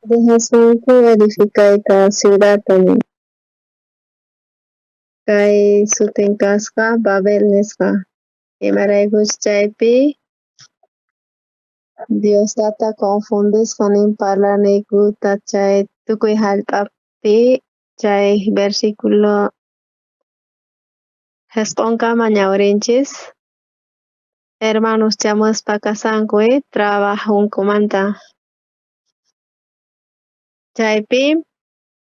Dejasunku edificayta ciudadta nin. Kay sutin kasqa Babel nisqa, imaraykuchus chaypi Dios Tata confundisqa nin parlaniykuta chay tukuy jallp'api chay versículo jisq'onkama ñawirinchis. Hermanos chamuspa kasanku trabajunkumanta. Chaypi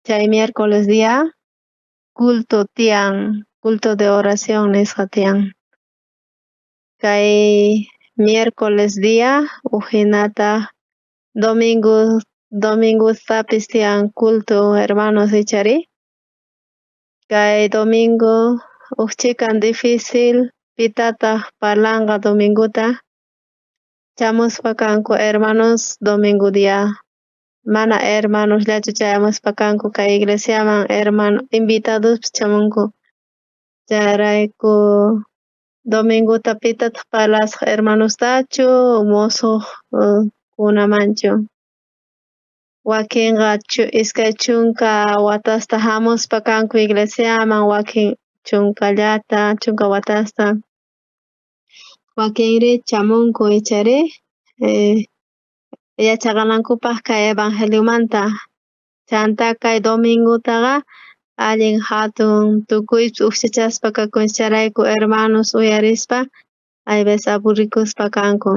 chay miércoles día culto tiyan, culto de oración nisqa tiyan. Kay miércoles día ujinata domingo domingostapis tiyan culto hermanos ichari. Kay domingo uj chhikan difícil pitataq parlanqa domingota chamuspa kanku hermanos domingo día mana hermanosllachu chayamuspa kanku kay iglesiaman hermano invitadospis chamunku chayrayku domingota pitataq parlasaq hermanostachu musuq kunamanchu wakinqa 20 watasta jamuspa kanku iglesiaman wakin chunkallata chunka watasta wakinri chamunku ichari yachaqanankupaq kay evangeliomanta chanta kay domingotaqa allin jatun tukuypis ujchachaspa kakunchis chayrayku hermanos uyarispa hay veces aburrikuspa kanku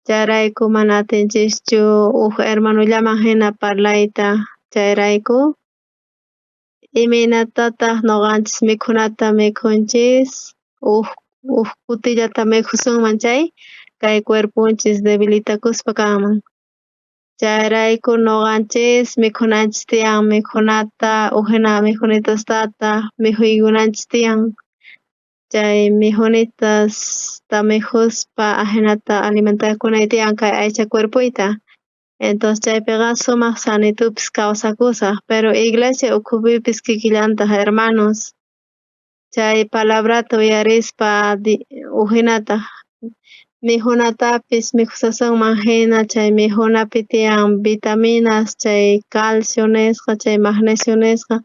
chayrayku mana atinchischu uj hermanollaman jina parlayta chayrayku imaynatataq nuqanchis mikhunata mikhunchis uj uj kutillata mikhusunman chay kay cuerponchis debilitakuspa kanman chayrayku nuqanchis mikhunanchis tiyan mikhunata ujina mikhunitastata mikhuykunanchis tiyan chay mikhunitasta mikhuspa ajinata alimentakunay tiyan kay aycha cuerpoyta entonces chaypiqa sumaq sanitupis kawsakusaq pero iglesia ukhupipis kikillantaq hermanos chay palabrata uyarispa ujinata mikhunatapis mikhusasunman jina chay mikhunapi tiyan vitaminas chay calcio nisqa chay magnesio nisqa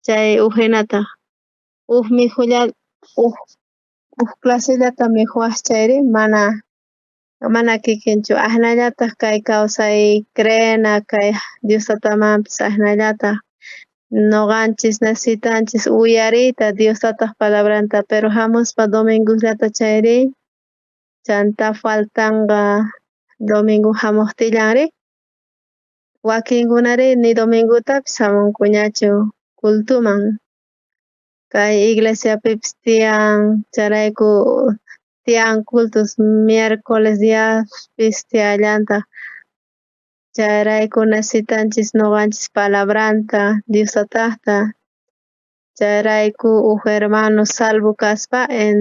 chay ujinata uj mikhulla uj uj clasellata mikhuwaj chayri mana mana kikinchu ajinallataq kay kawsay creena kay Dios Tatamanpis ajinallataq nuqanchis necesitanchis uyariyta Dios Tataq palabranta pero jamuspa domingosllata chayri chanta faltanqa domingo jamuqtillanri wakinkunari ni domingotapis jamunkuñachu cultuman kay iglesiapipis tiyan chayrayku tiyan cultos miércoles diaspis tiyallantaq chayrayku necesitanchis nuqanchis palabranta Dios Tataqta chayrayku uj hermano salvo kaspa en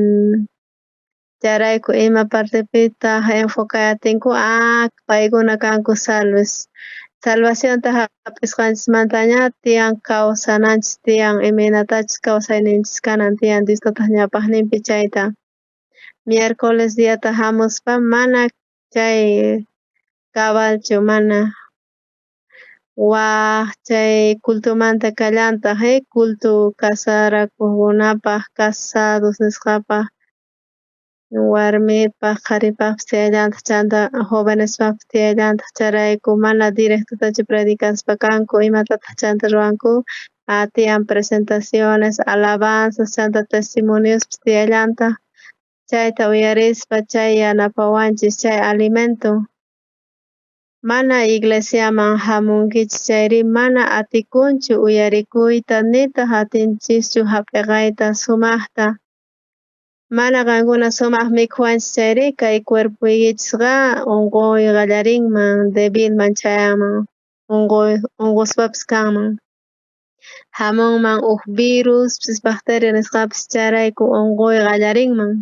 chayrayku ima partepitaq enfocayatinku paykuna kanku salvos salvacionta jap'isqanchismantaña tiyan kawsananchis tiyan imaynatachus kawsayninchis kanan tiyan Dios Tataq ñawpaqninpi chayta miércoles diata jamuspa mana chay cabalchu mana waj chay cultumanta kallantaq culto casarakuqkunapaq casados nisqapaq warmipaq qharipaqpis tiyallantaq chanta jovenespaqpis tiyallantaq chayrayku mana directotachu predicaspa kanku imatataq chanta ruwanku tiyan presentaciones alabanzas chanta testimoniospis tiyallantaq chayta uyarispa chay yanapawanchis chay alimento mana iglesiaman jamunkichis chayri mana atikunchu uyarikuyta nitaq atinchischu jap'iqayta sumaqta mana qankuna sumaq mikhuwanchis chayri kay cuerpoykichisqa unquy qallarinman debilman chayanman unquy unquspapis kanman jamunman uj virus bacteria nisqapis chayrayku unquy qallarinman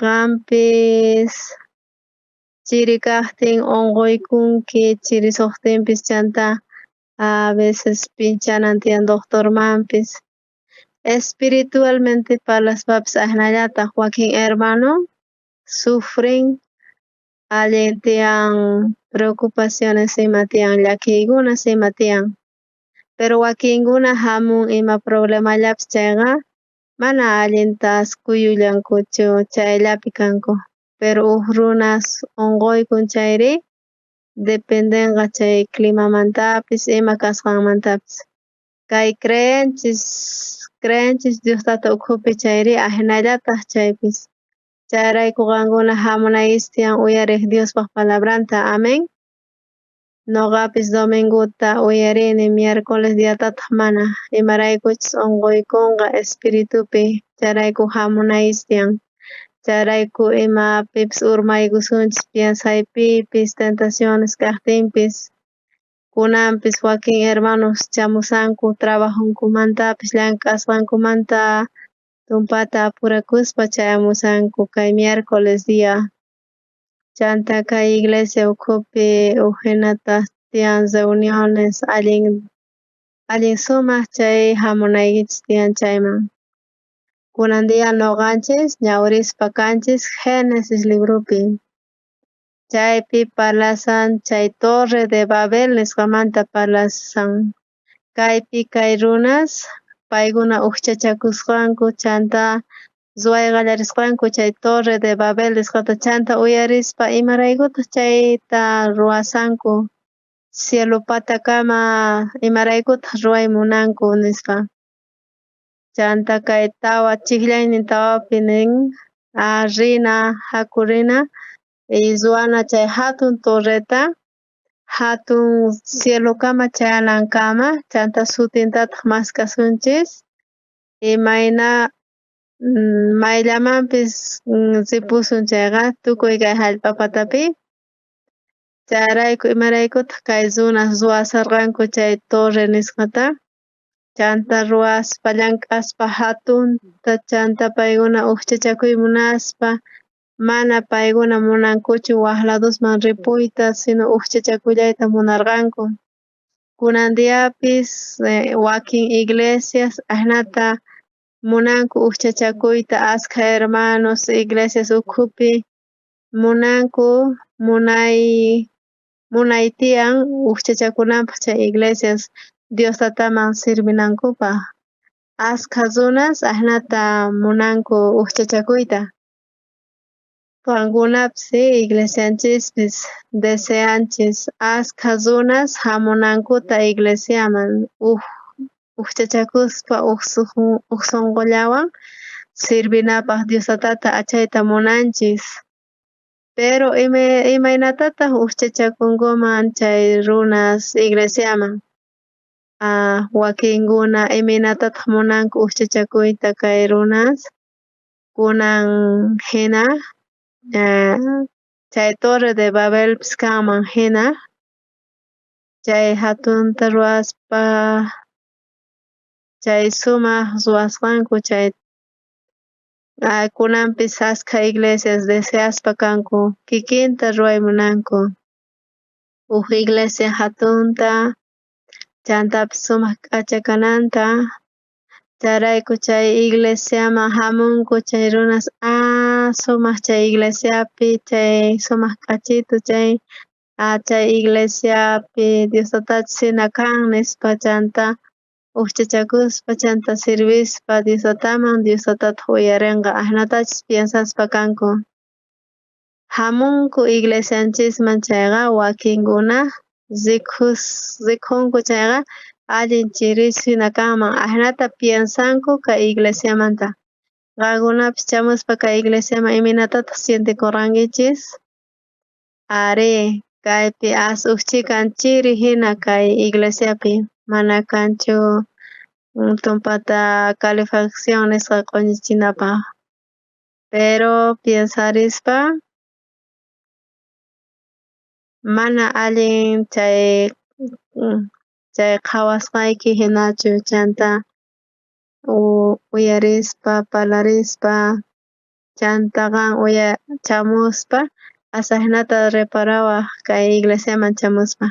qampis chiri kaqtin unquykunki chiri suqtinpis chanta a veces pinchanan tiyan doctormanpis espiritualmente parlaspapis ajinallataq wakin hermano sufren allin tiyan. Preocupaciones ima tiyan, llakiykunas ima tiyan. Pero wakinkuna jamun ima problemallapis chayqa mana allintas kuyullankuchu chayllapi kanku. Pero uj runas onqoykun chayri dependenqa chay climamantapis ima kasqanmantapis. Kay creenchis Dios tata ukhupi chayri ajinallataq chaypis. Chayrayku qankuna hamunaykichis tiyan uyarej Diospaj palabranta. Amén. Noqapis domingota uyarini miércoles diatataq mana, imaraykuchus onqoykunqa espiritupi, chayrayku hamunaykichis tiyan. Chayrayku imapipis urmaykusunchis piensaypipis tentaciones kaqtinpis. Kunanpis wakin hermanos chamusanku trabajonkumantapis llank'asqankumanta tumpata apurakuspa chayamusanku kay miércoles día. Chanta kay iglesia ukhupi ujinataq tiyan reuniones allin allin sumaq chay hamunaykichis tiyan chayman. Kunan día noqanchis ñawirispa kanchis Génesis libropi. Chaypi parlasan chay Torre de Babel nisqamanta parlasan. Kaypi kay runas paykuna ujchachakusqanku chanta ruway qallarisqanku chay Torre de Babel nisqata chanta uyarispa imaraykutaq chayta ruwasanku cielo patakama imaraykutaq ruway munanku nispa. Chanta kay tawa chijllaynin tawapi nin rina haku rina y ruwana chay hatun torreta hatun cielokama chayanankama chanta sutintataq mask'asunchis imayna mayllamanpis ripusun chayqa tukuy kay hallp'a patapi. Chayrayku imaraykutaq kay runas ruwasarqanku chay torre nisqata chanta ruwaspa llank'aspa hatunta chanta paykuna ujchachakuy munaspa mana paykuna munankuchu waj ladosman ripuyta sino ujchachakullayta munarqanku. Kunan diapis wakin iglesias ajnata munanku ujchachakuyta askha hermanos iglesias ukhupi munanku munay tiyan ujchachakunanpaq chay iglesias Dios tataman sirvinankupaq. Askha runas ajnata munanku ujchachakuyta. Qankunapis iglesianchispis deseanchis askha runas hamunankuta iglesiaman uj ujchachakuspa uj sonqollawan sirvinapaq Dios tatata achayta munanchis. Pero imaynatataq ujchachakunkuman chay runas iglesiaman wakinkuna imaynatataq munanku ujchachakuyta kay runas kunan hina chay Torre de Babelpis kanman hina chay hatunta ruwaspa chay sumaq ruwasqanku chay kunanpis askha iglesias deseaspa kanku kikinta ruway munanku uj iglesia hatunta chantapis sumaq k'acha kananta chayrayku chay iglesiaman hamunku chay runas sumaq chay iglesiapi chay sumaq k'achitu chay chay iglesiapi Dios tatachus hina kan nispa chanta ujchachakuspa chanta sirvispa Dios tataman Dios tatataq uyarinqa ajnatachus piensaspa kanku. Hamunku iglesianchisman chayqa wakinkuna rikhunku chayqa allin chiris hina kanman ajnata piensanku kay iglesiamanta. Qankunapis chamuspa kay iglesiaman imaynatataq sientekurqankichis? Arí, kaypi as uj chhikan chiri hina kay iglesiapi mana kanchu tumpata calefacción nisqa q'uñichinapaq. Pero piensarispa mana allin chay qhawasqayki hinachu chanta uyarispa parlarispa chanta qan chamuspa asajnata reparawaj kay iglesiaman chamuspa.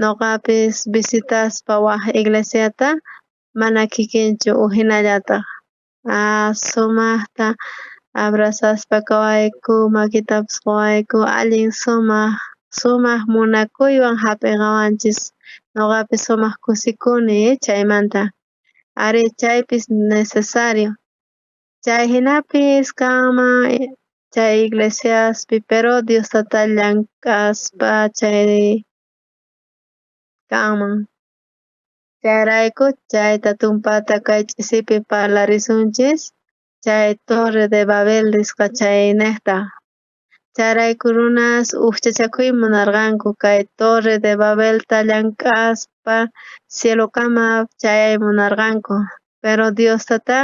Noqapis visitaspa waj iglesiata mana kikinchu ujinallataq sumajta abrazaspa kawayku makitapis quwayku allin sumaq Sumaj munakuywan jap'iqawanchis, noqapis sumaj kusikuni chaymanta. Arí, chaypis necesario. Chay hinapis kanman chay iglesiaspi, pero Dios tata llank'aspa chay kanman. Chayrayku chayta tumpata kay ch'isipi parlarisunchis chay Torre de Babel nisqa chaynejta. Chayrayku runas ujchachakuy munarqanku kay Torre de Babelta llank'aspa cielokama chayay munarqanku, pero Dios tata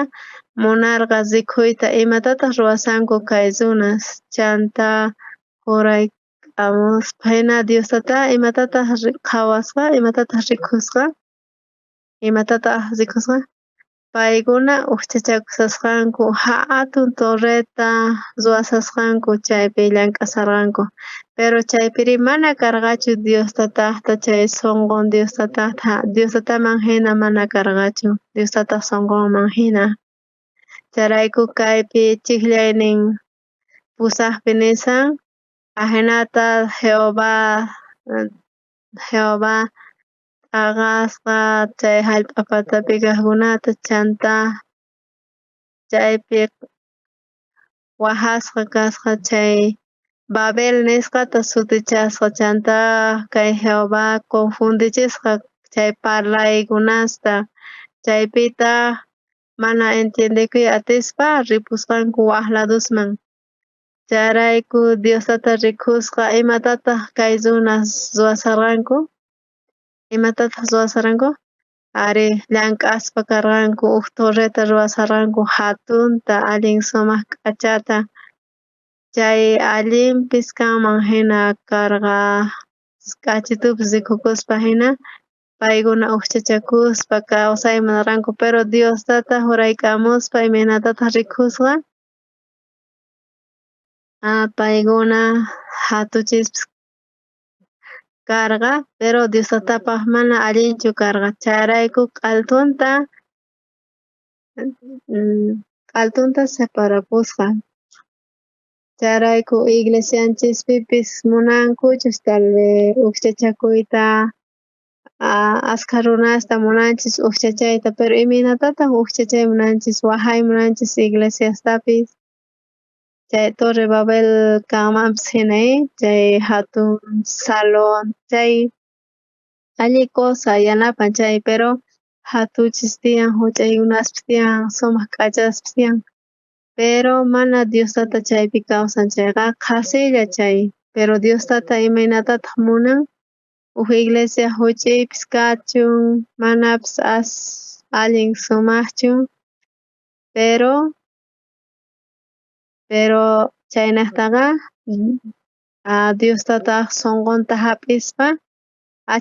munarqa rikuyta imatataq ruwasanku kay runas, chanta urayk'amuspa hina Dios tata imatataq qhawasqa, imatataq rikusqa, imatataq rikusqa, paykuna ujchachakusqanku jatun torreta ruwasasqanku chaypi llank'asarqanku, pero chaypiri mana karqachu Dios tatajta chay sonqon Dios tatajta, Dios tataman hina mana karqachu, Dios tataj sonqonman hina. Chayrayku kaypi chijllaynin pusajpi nisan ajinata Jehová t'aqasqa chay jallp'a patapi kajkunata chanta chaypi wajasqa kasqa chay Babel nisqata sutichasqa chanta kay Jehová confundichisqa chay parlaykunasta chaypitaj mana entiendekuy atispa ripusqanku waj ladosman. Chayrayku Dios tata rikusqa imatataq kay runas ruwasarqanku, imatataq ruwasarqanku, arí llank'aspa karqanku uj torreta ruwasarqanku jatunta allin sumaq k'achata chay allinpis kanman hina karqa k'achitupis rikukuspa hina paykuna ujchachakuspa kawsay munarqanku, pero Dios tata urayk'amuspa imaynatataq rikusqa paykuna jatuchispis karqa, pero Dios tatapaj mana allinchu karqa, chayrayku q'altunta separapusqa. Chayrayku iglesianchispipis munankuchus tal vez ujchachakuyta askha runasta munanchis ujchachayta, pero imaynatataq ujchachay munanchis wajay munanchis iglesiastapis chay Torre Babel kanmanpis hina chay jatun salón chay allin cosa yanapan chay, pero jatuchis tiyan juch'uykunaspis tiyan sumaq k'achaspis tiyan, pero mana Dios tata chaypi kawsan chayqa qhasilla chay, pero Dios tata imaynatataq munan uj iglesia juch'uypis kachun manapis as allin sumajchu, pero chaynejtaqa Dios tataj sonqonta jap'ispa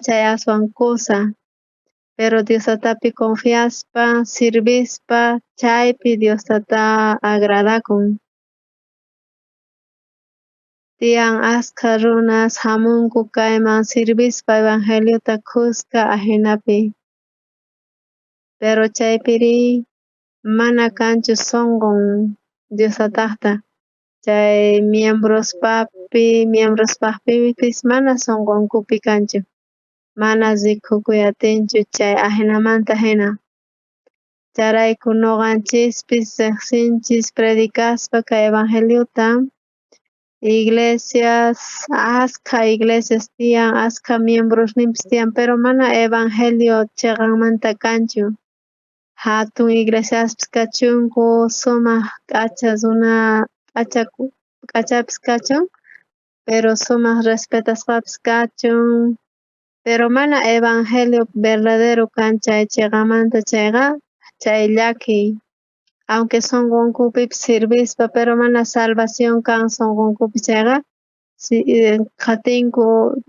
chay aswan kusa, pero Dios tatapi confiaspa sirvispa chaypi Dios tata agradakun. Tiyan askha runas jamunku kayman sirvispa evangeliota khuska ajinapi, pero chaypiri mana kanchu sonqon Dios tatajta chay miembrospajpipis mana sonqonkupi kanchu, mana rikukuy atinchu chay ajinamanta hina. Chayrayku noqanchispis rejsinchis predicaspa kay evangeliota iglesias askha iglesias tiyan askha miembrosninpis tiyan, pero mana evangelio cheqanmanta kanchu. Jatun iglesiaspis kachunku sumaj k'acha runa k'achapis kachun, pero sumaj respetasqapis kachun, pero mana evangelio verdadero kan chay cheqamanta chayqa chay llakiy, aunque sonqonkupipis sirvispa pero mana salvación kan sonqonkupi chayqa qhatinku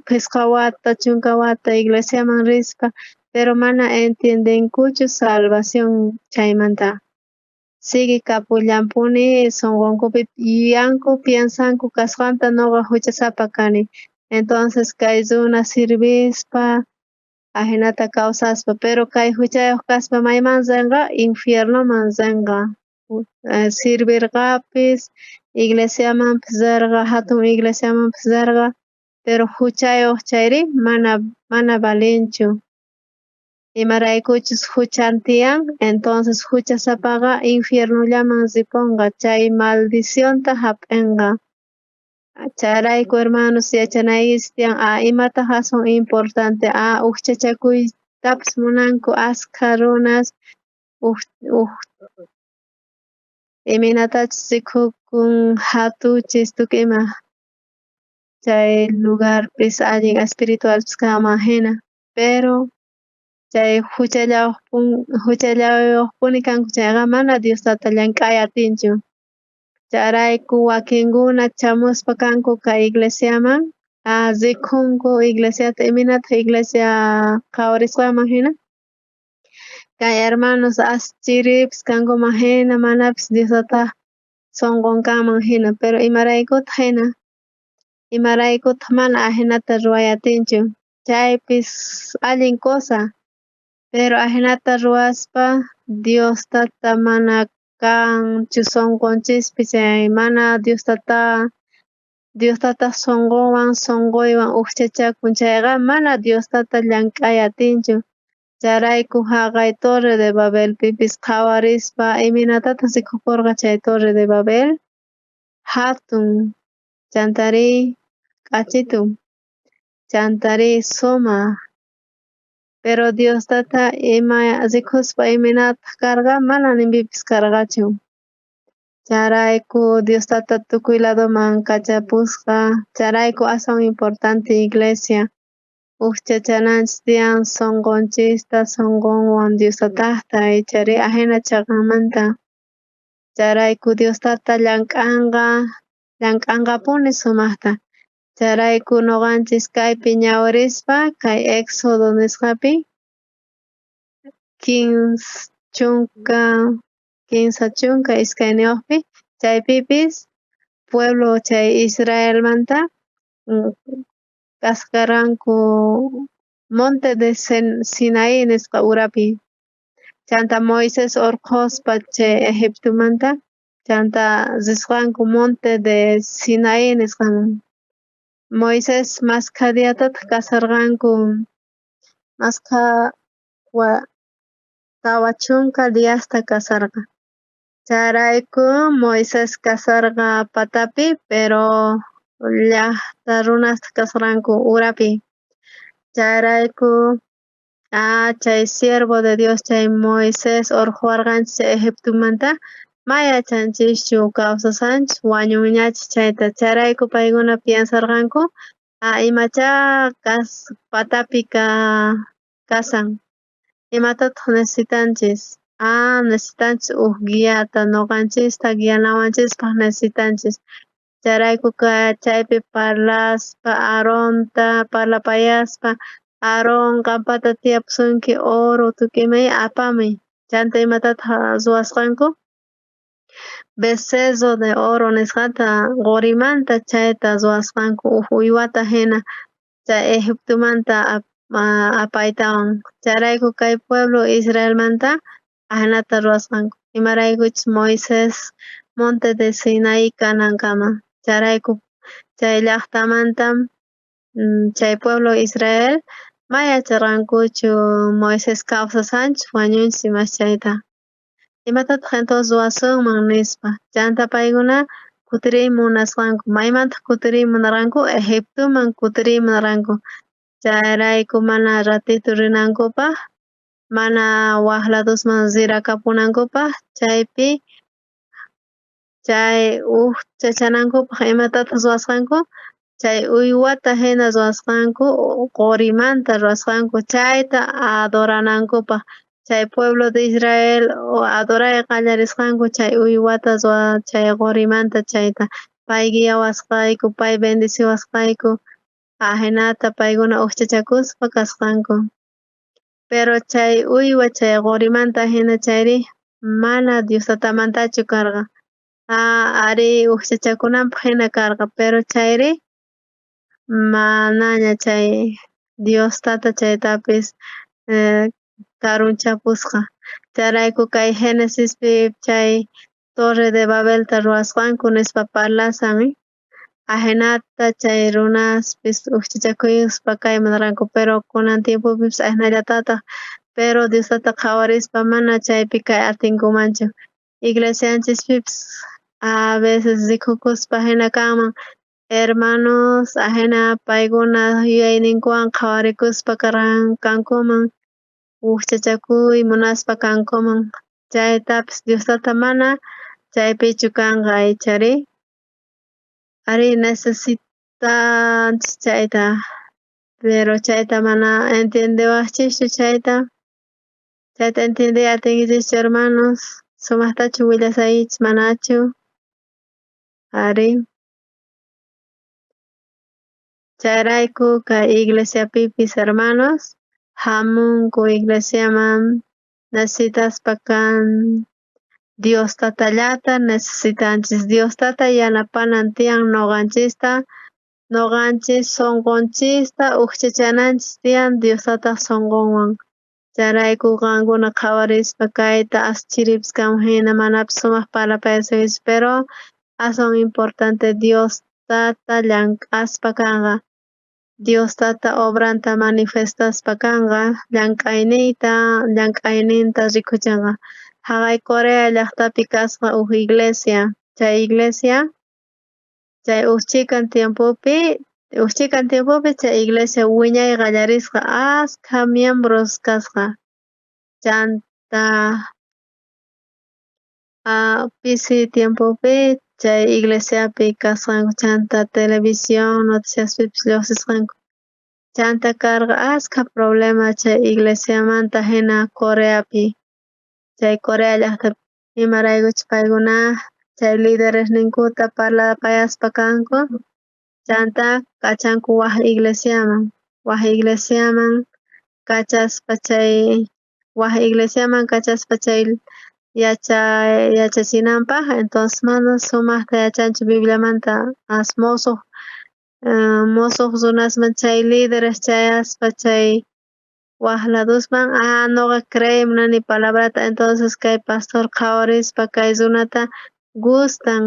phisqa wata 10 wata iglesiaman rispa, pero mana entiendenkuchu salvación chaymanta. Sigue kapullanpuni sonqonkupi yuyanku piensanku kasqanta noqa juchasapa kani, entonces kay runa sirvispa ajinata kawsaspa, pero kay juchayoj kaspa mayman renqa infiernoman renqa, sirvirqapis iglesiamanpis rerqa jatun iglesiamanpis rerqa, Pero juchayoj chayri mana valenchu. Imaraykuchus juchan tiyan, entonces juchasapaqa infiernollaman riponqa, chay maldicionta jap'enqa. Chayrayku hermanos yachanaykichis tiyan imataj aswan importante ujchachakuytapis munanku askha runas uj imaynatachus rikukun jatuchis tukuy ima chay lugarpis allin espiritualpis kanman jina, pero chay juchayojpuni kanku chayqa mana Dios tata llank'ay atinchu. Chayrayku wakinkuna chamuspa kanku kay iglesiaman rikhunku iglesiata imaynataj iglesia qhawarisqanman jina kay hermanos as chiripis kankuman jina manapis Dios tataj sonqon kanman jina, pero imaraykutaj jina, imaraykutaj mana ajinata ruway atinchu, chaypis allin cosa, pero ajinata ruwaspa Dios tata mana kanchu sonqonchispi chay mana Dios tataj sonqonwan sonqoywan ujchachakun chayqa mana Dios tata llank'ay atinchu. Chayrayku jaqay Torre de Babelpipis qhawarispa imaynatataj rikukorqa chay Torre de Babel jatun chantarí k'achitu chantarí sumaj, pero Dios tata ima rikuspa imaynataj karqa mana nipipis karqachu. Chayrayku Dios tata tukuy ladoman kachapusqa, chayrayku aswan importante iglesia ujchachananchis tiyan sonqonchista sonqonwan Dios tatajta ichari ajina cheqanmanta. Chayrayku Dios tata llank'anqapuni sumajta. Chayrayku noqanchis kaypi ñawirispa kay Éxodo nisqapi 32pi chaypipis pueblo chay Israelmanta kasqaranku monte de Sinaí nisqa urapi chanta Moisés orqhospa chay Egiptomanta chanta risqanku monte de Sinaí nisqaman. Moisés maskha diatataj kasarqanku, maskha 40 diasta kasarqa. Chayrayku Moisés kasarqa patapi, pero llajta runastaj kasarqanku urapi. Chayrayku chay siervo de Dios chay Moisés orqhowarqanchis chay Egiptomanta ma yachanchischu kawsasanchus wañunñachus chayta. Chayrayku paykuna piensarqanku imachá patapi kasan, imatataj necesitanchis necesitanchis uj guiata noqanchista guianawanchispaj necesitanchis. Chayrayku chaypi parlaspa Aaronta parlapayaspa Aarón qanpata tiyapusunki oro tukuy ima apamuy chanta imatataj ruwasqanku becerro de oro nisqata qorimanta chayta ruwasqanku uj uywata jina chay Egiptomanta apaytawan. Chayrayku kay pueblo Israelmanta ajinata ruwasqanku imaraykuchus Moisés monte de Sinaí kanankama. Chayrayku chay llajtamanta chay pueblo Israel ma yacharqankuchu Moisés kawsasanchus wañunchus imas chayta. Imatataj entonces ruwasunman nispa chanta paykuna kutiriy munasqanku maymantaj kutiriy munarqanku Egiptoman kutiriy munarqanku. Chayrayku mana ratito rinankupaj mana waj ladosman rirakapunankupaj chaypi chay ujchachanankupaj imatataj ruwasqanku chay uywata jina ruwasqanku qorimanta ruwasqanku chayta adoranankupaj chay pueblo de Israel adoray qallarisqanku chay uywata chay qorimanta chayta pay guiawasqayku pay bendiciwasqayku ajinata paykuna ujchachakuspa kasqanku. Pero chay uywa chay qorimanta jina chayri mana Dios tatamantachu karqa ari ujchachakunanpaj jina karqa, pero chayri manaña chay Dios tata chaytapis karunchapusqa. Chayrayku kay Génesispi chay Torre de Babelta ruwasqanku nispa parlasan. Ajinata chay runaspis ujchachakuyuspa kay munarqanku, pero kunan tiempopipis ajinallatataj, pero Dios tata qhawarispa mana chaypi kay atinkumanchu. Iglesianchispipis a veces rikukuspa jina kanman hermanos ajina paykuna yuyayninkuwan qhawarikuspa kankuman ujchachakuy munaspa kankuman chaytapis Dios tata mana chaypichu kanqa icharí. Arí necesitanchis chayta, pero chayta mana entiendewajchischu chayta, chayta entiendey atinkichischu hermanos, sumajtachu willasaychis manachu, arí. Chayrayku kay iglesiapipis hermanos jamunku iglesiaman necesitaspa kan Dios tatallata necesitanchis, Dios tata yanapanan tiyan noqanchista, noqanchis sonqonchista ujchachananchis tiyan Dios tataq sonqonwan. Chayrayku qankuna qhawarispa kayta as chiripis kanman hina manapis sumaq parlapayasuychis, pero aswan importante Dios tata llank'aspa kanqa. Dios tata obranta manifestaspa kanqa llank'ayniyta llank'ayninta rikuchinqa. Jaqay Corea llaqtapi kasqa uj iglesia, chay iglesia chay uj chikan tiempopi uj chikan tiempopi chay iglesia wiñay qallarisqa askha miembros kasqa chanta pisi tiempopi chay iglesiapi kasqanku chanta televisión noticiaspipis lluqsisqanku chanta karqa askha problema chay iglesiamanta hina Coreapi chay Corea llaqtapi imaraykuchus paykuna chay lideresninkuta parlapayaspa kanku chanta kachanku waj iglesiaman waj iglesiaman kachaspa chay waj iglesiaman kachaspa chay yachachinanpaj entonces mana sumajta yachanchu Bibliamanta as mosoj mosoj runasman chay líderes chayaspa chay waj ladosman noqa creey munani palabrata entonces kay pastor qhawarispa kay runata gustan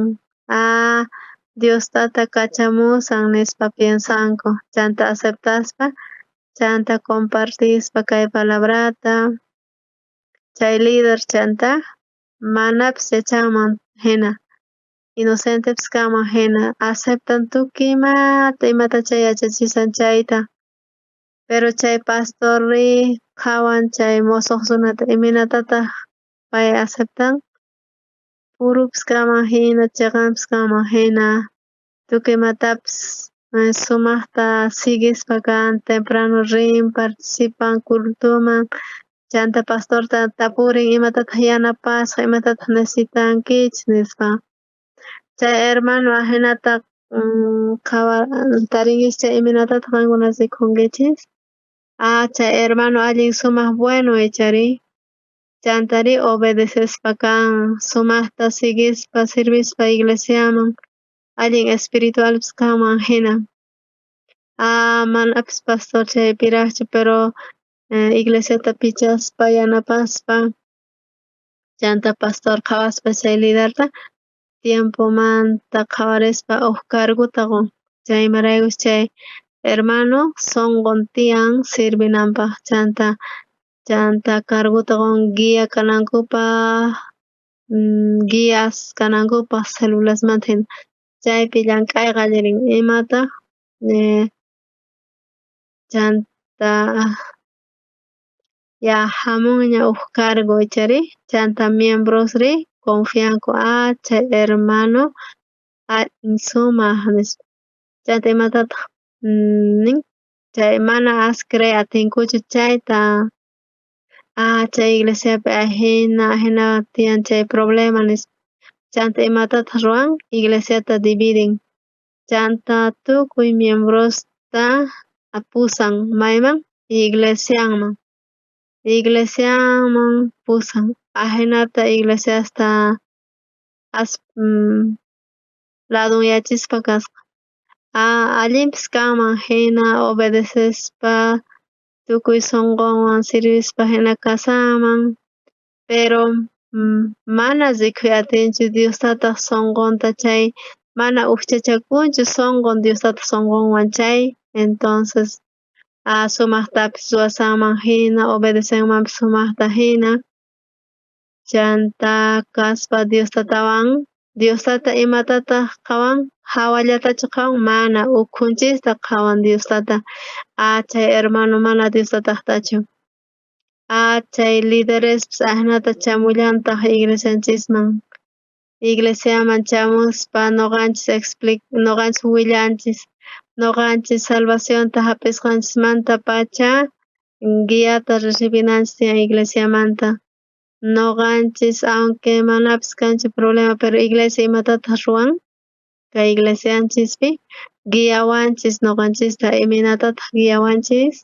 Dios tata kachamusan nispa piensanku chanta aceptaspa chanta compartispa kay palabrata chay líder chanta manapis yachanman hina inocentepis kanman hina aceptan tukuy imata imatachá yachachisan chayta pero chay pastorri qhawan chay mosoj runata imaynatataj pay aceptan purupis kanman hina cheqanpis kanman hina tukuy imatapis sumajta siguispa kan temprano rin participan cultoman chanta pastorta tapurin imatataj yanapasaj imatataj necesitankichis nispa chay hermano ajinata tarinkichis chay imaynatataj qankuna rikunkichis chay hermano allin sumaj bueno icharí chantarí obedecespa kan sumajta siguispa sirvispa iglesiaman allin espiritualpis kanman hina manapis pastor chaypirajchu pero iglesiata pichaspa yanapaspa chanta pastor qhawaspa chay liderta tiempomanta qhawarispa uj cargota qon chay imaraykuchus chay hermano sonqon tiyan sirvinanpaj chanta chanta cargota qon guía kanankupaj guías kanankupaj celulasmanta hina chaypi llank'ay qallarin imataj chanta ya jamunña uj cargo icharí chanta miembrosri confianku chay hermano allin sumaj nispa chanta imatataj nin chay mana as creey atinkuchu chayta chay iglesiapi ajina ajina tiyan chay problema nispa chanta imatataj ruwan iglesiata dividin chanta tukuy miembrosta pusan mayman iglesianman iglesianman pusan ajinata iglesiasta as ladunyachispa kasqa allinpis kanman hina obedecespa tukuy sonqonwan sirvispa hina kasanman pero mana rikuy atinchu Dios tataq sonqonta chay. Mana ujchachakunchu sonqon Dios Tataq sonqonwan chay, entonces sumajtapis ruwasanman jina, obedecenmanpis sumajta jina, chanta kaspa Dios Tatawan, Dios Tata imatataj qhawan? Jawallatachu qhawan? Mana, ukhunchista qhawan Dios Tata. Chay hermano mana Dios Tatajtachu. Chay liderespis ajinata chamullantaj iglesianchisman. Iglesiaman chamuspa noqanchis explic noqanchis willanchis, noqanchis salvacionta jap'isqanchismantapacha guiata recibinanchis tiyan iglesiamanta. Noqanchis aunque manapis kanchu problema pero iglesia imatataj ruwan? Kay iglesianchispi guiawanchis noqanchista imaynatataj guiawanchis?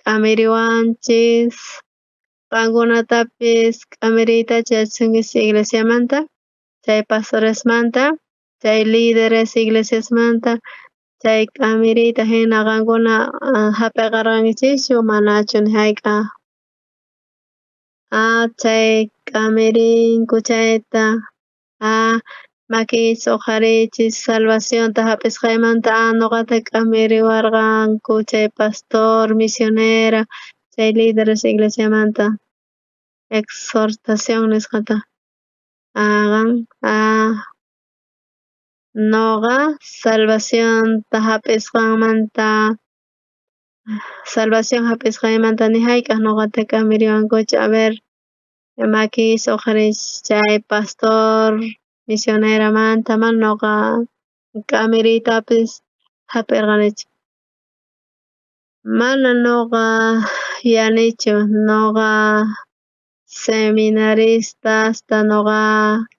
K'amiriwanchis, qankunatapis k'amiriytachu yachasunkichis iglesiamanta, chay pastoresmanta, chay lideres iglesiasmanta, chay k'amiriyta hina qankuna jap'iqarqankichischu manachu ni hayk'aj? Chay k'amirinku chayta makiykichis uqhariychis salvacionta jap'isqaymanta noqata k'amiriwarqanku chay pastor, misionera, chay lideres iglesiamanta exhortación nisqata qan noqa salvacionta jap'isqanmanta salvación jap'isqaymanta ni hayk'aj noqata k'amiriwankuchu a ver makiykichis uqhariychis chay pastor, misioneramanta mana noqa k'amiriytapis jap'irqanichu. Mana noqa yuyanichu noqa seminaristasta noqa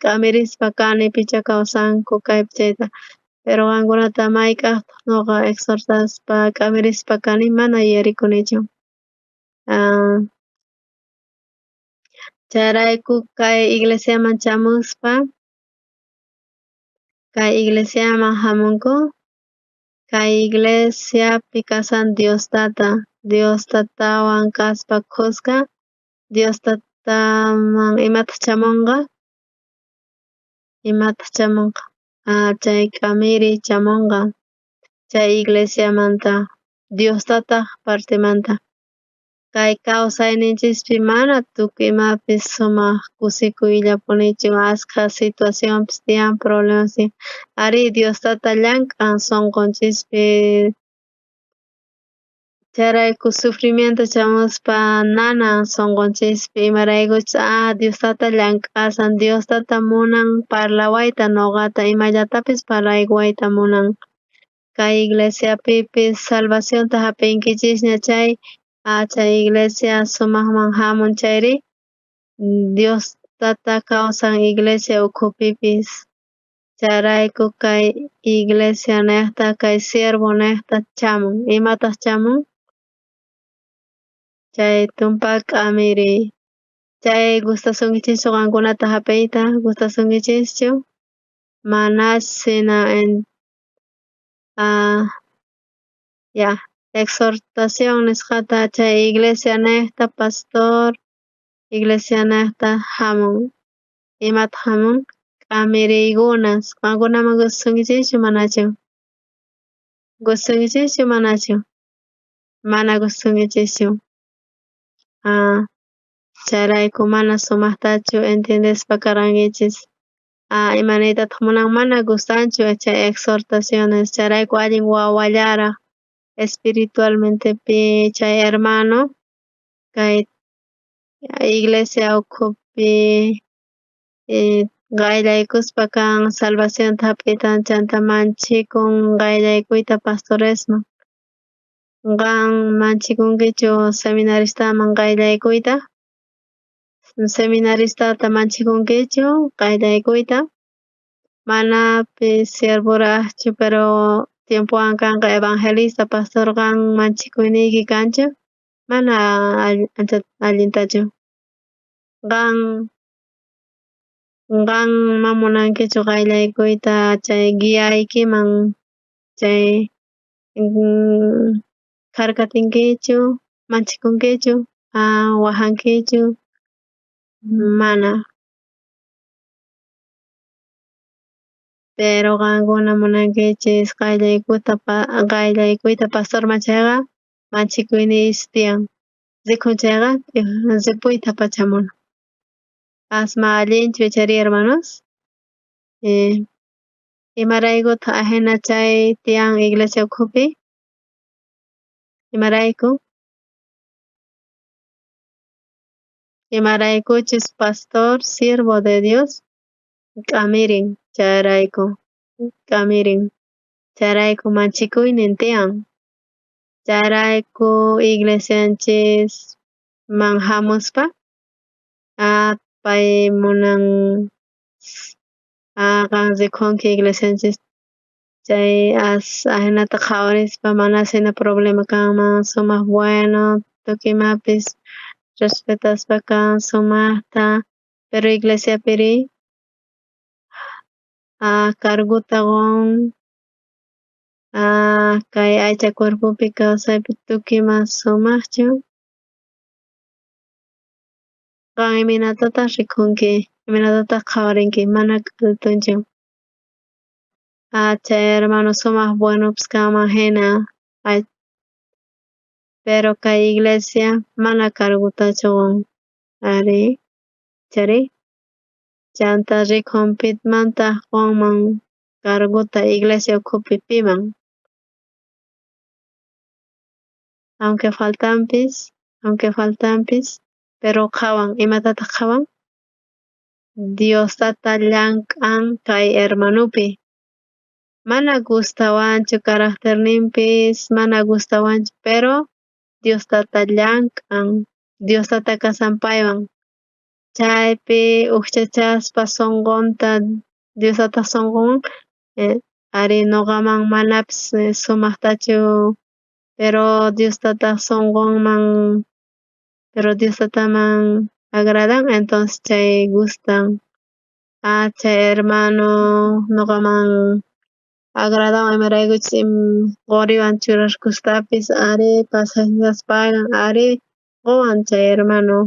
k'amirispa kani pichá kawsanku kaypi chayta, pero qankunata mayk'ajtaj noqa exhortaspa k'amirispa kani mana yuyarikunichu. Chayrayku kay iglesiaman chamuspa, kay iglesiaman jamunku, kay iglesiapi kasan Dios Tata, Dios Tatawan kaspa khuska, Dios Tataman imataj chamunqa? Imataj chamunqa? Chay k'amiriy chamunqa chay iglesiamanta Dios Tataj partemanta. Kay kawsayninchispi mana tukuy imapis sumaq kusikuyllapunichu askha situacionpis tiyan problemas tiyan. Arí Dios Tata llank'an sunqunchispi chayrayku sufrimiento chamuspa nanan sunqunchispi imaraykuchus Dios Tata llank'asan Dios Tata munan parlawayta noqata imallatapis parlaykuwayta munan. Kay iglesiapipis salvacionta jap'inkichisña chay chay iglesia sumajman jamun chayri Dios Tata kawsan iglesia ukhupipis chayrayku kay iglesia nejta kay siervo nejta chamun imataj chamun? Chay tumpa k'amiriy. Chay gustasunkichischu qankunata jap'iyta? Gustasunkichischu? Manach sina en ya exhortación nisqata chay iglesia nejta pastor iglesia nejta jamun imataq jamun? K'amiriykunas qankunaman gustasunkichischu manachu? Gustasunkichischu manachu? Mana gustasunkichischu. Chayrayku mana sumajtachu entiendespa karqankichis ima niytataj munan mana gustanchu chay exhortaciones chayrayku allin wawallaraj espiritualmentepi chay hermano kay iglesia ukhupi qayllaykuspa kan salvacionta jap'iyta chanta manchikun qayllaykuyta pastoresman. Qan manchikunkichu seminaristaman qayllaykuyta? Seminaristata manchikunkichu qayllaykuyta? Manapis siervorajchu pero tiempowan kanqa evangelista pastor qan manchikuyniyki kanchu? Mana ancha allintachu. Qan qan ma munankichu qayllaykuyta chay guiaykiman chay kharkatinkichu manchikunkichu wajankichu mana. Pero qankuna munankichis qayllaykuyta pastorman chayqa manchikuyniychis tiyan. Rikhun chayqa ripuyta pacha munan. Asma allinchu ichari hermanos? Imaraykutaq ajina chay tiyan iglesia ukhupi? Imarayku? Imaraykuchus pastor siervo de Dios k'amirin chayrayku k'amirin chayrayku manchikuynin tiyan. Chayrayku iglesianchisman hamuspa pay munan qan rikhunki iglesianchis chay as ajinata qhawarispa manas hina problema kanman sumaq bueno tukuy imapis respetaspa kan sumaqta pero iglesiapiri carguta qun kay aycha cuerpopi kawsaypi tukuy ima sumaqchu. Qan imaynatataq rikhunki imaynatataq qhawarinki mana k'altunchu chay hermano sumaq buenopis kanman hina pero kay iglesia mana cargutachu qun ari ichari chanta rikhun pimantaq qunman carguta iglesia ukhupi piman aunque faltanpis pero qhawan imatataq qhawan Dios tata llank'an kay hermanopi mana gustawanchu caracterninpis mana gustawanchu pero Dios tata llank'an Dios tata kasan paywan chaypi ujchachaspa sunqunta Dios tata sunqunwan ari nuqaman manapis sumaqtachu pero Dios tata sunqunman pero Dios tataman agradan entonces chay gustan chay hermano nuqaman agradawan imaraykuchus quriwan churarkustapis ari pasajes pagan ari quwan chay hermano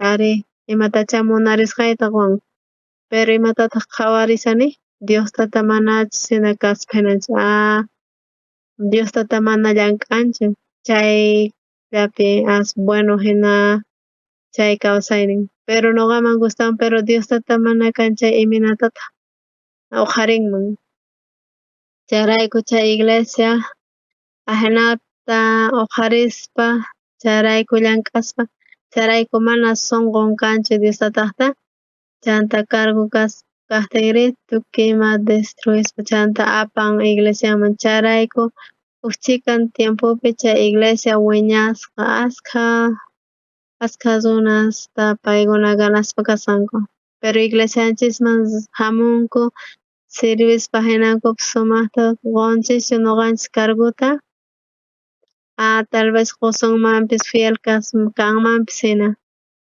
ari imatachá munarisqayta quwan pero imatataq qhawarishani Dios tata manachus hina kaspa hinachu Dios tata mana llank'anchu chayllapi as bueno hina chay kawsaynin pero nuqaman gustawan pero Dios tata mana kan chay imaynatataq uqharinman chayrayku chay iglesia ajinata uqharispa chayrayku llank'aspa chayrayku mana sunqun kanchu Dios tataqta chanta cargo kaqtinri tukuy ima destruispa chanta apan iglesiaman chayrayku uj chhikan tiempopi chay iglesia wiñasqa askha runasta paykuna ganaspa kasqanku pero iglesianchisman hamunku sirvispa hinankupis sumaqta qunchischu nuqanchis carguta tal vez qusunmanpis fiel kanmanpis hina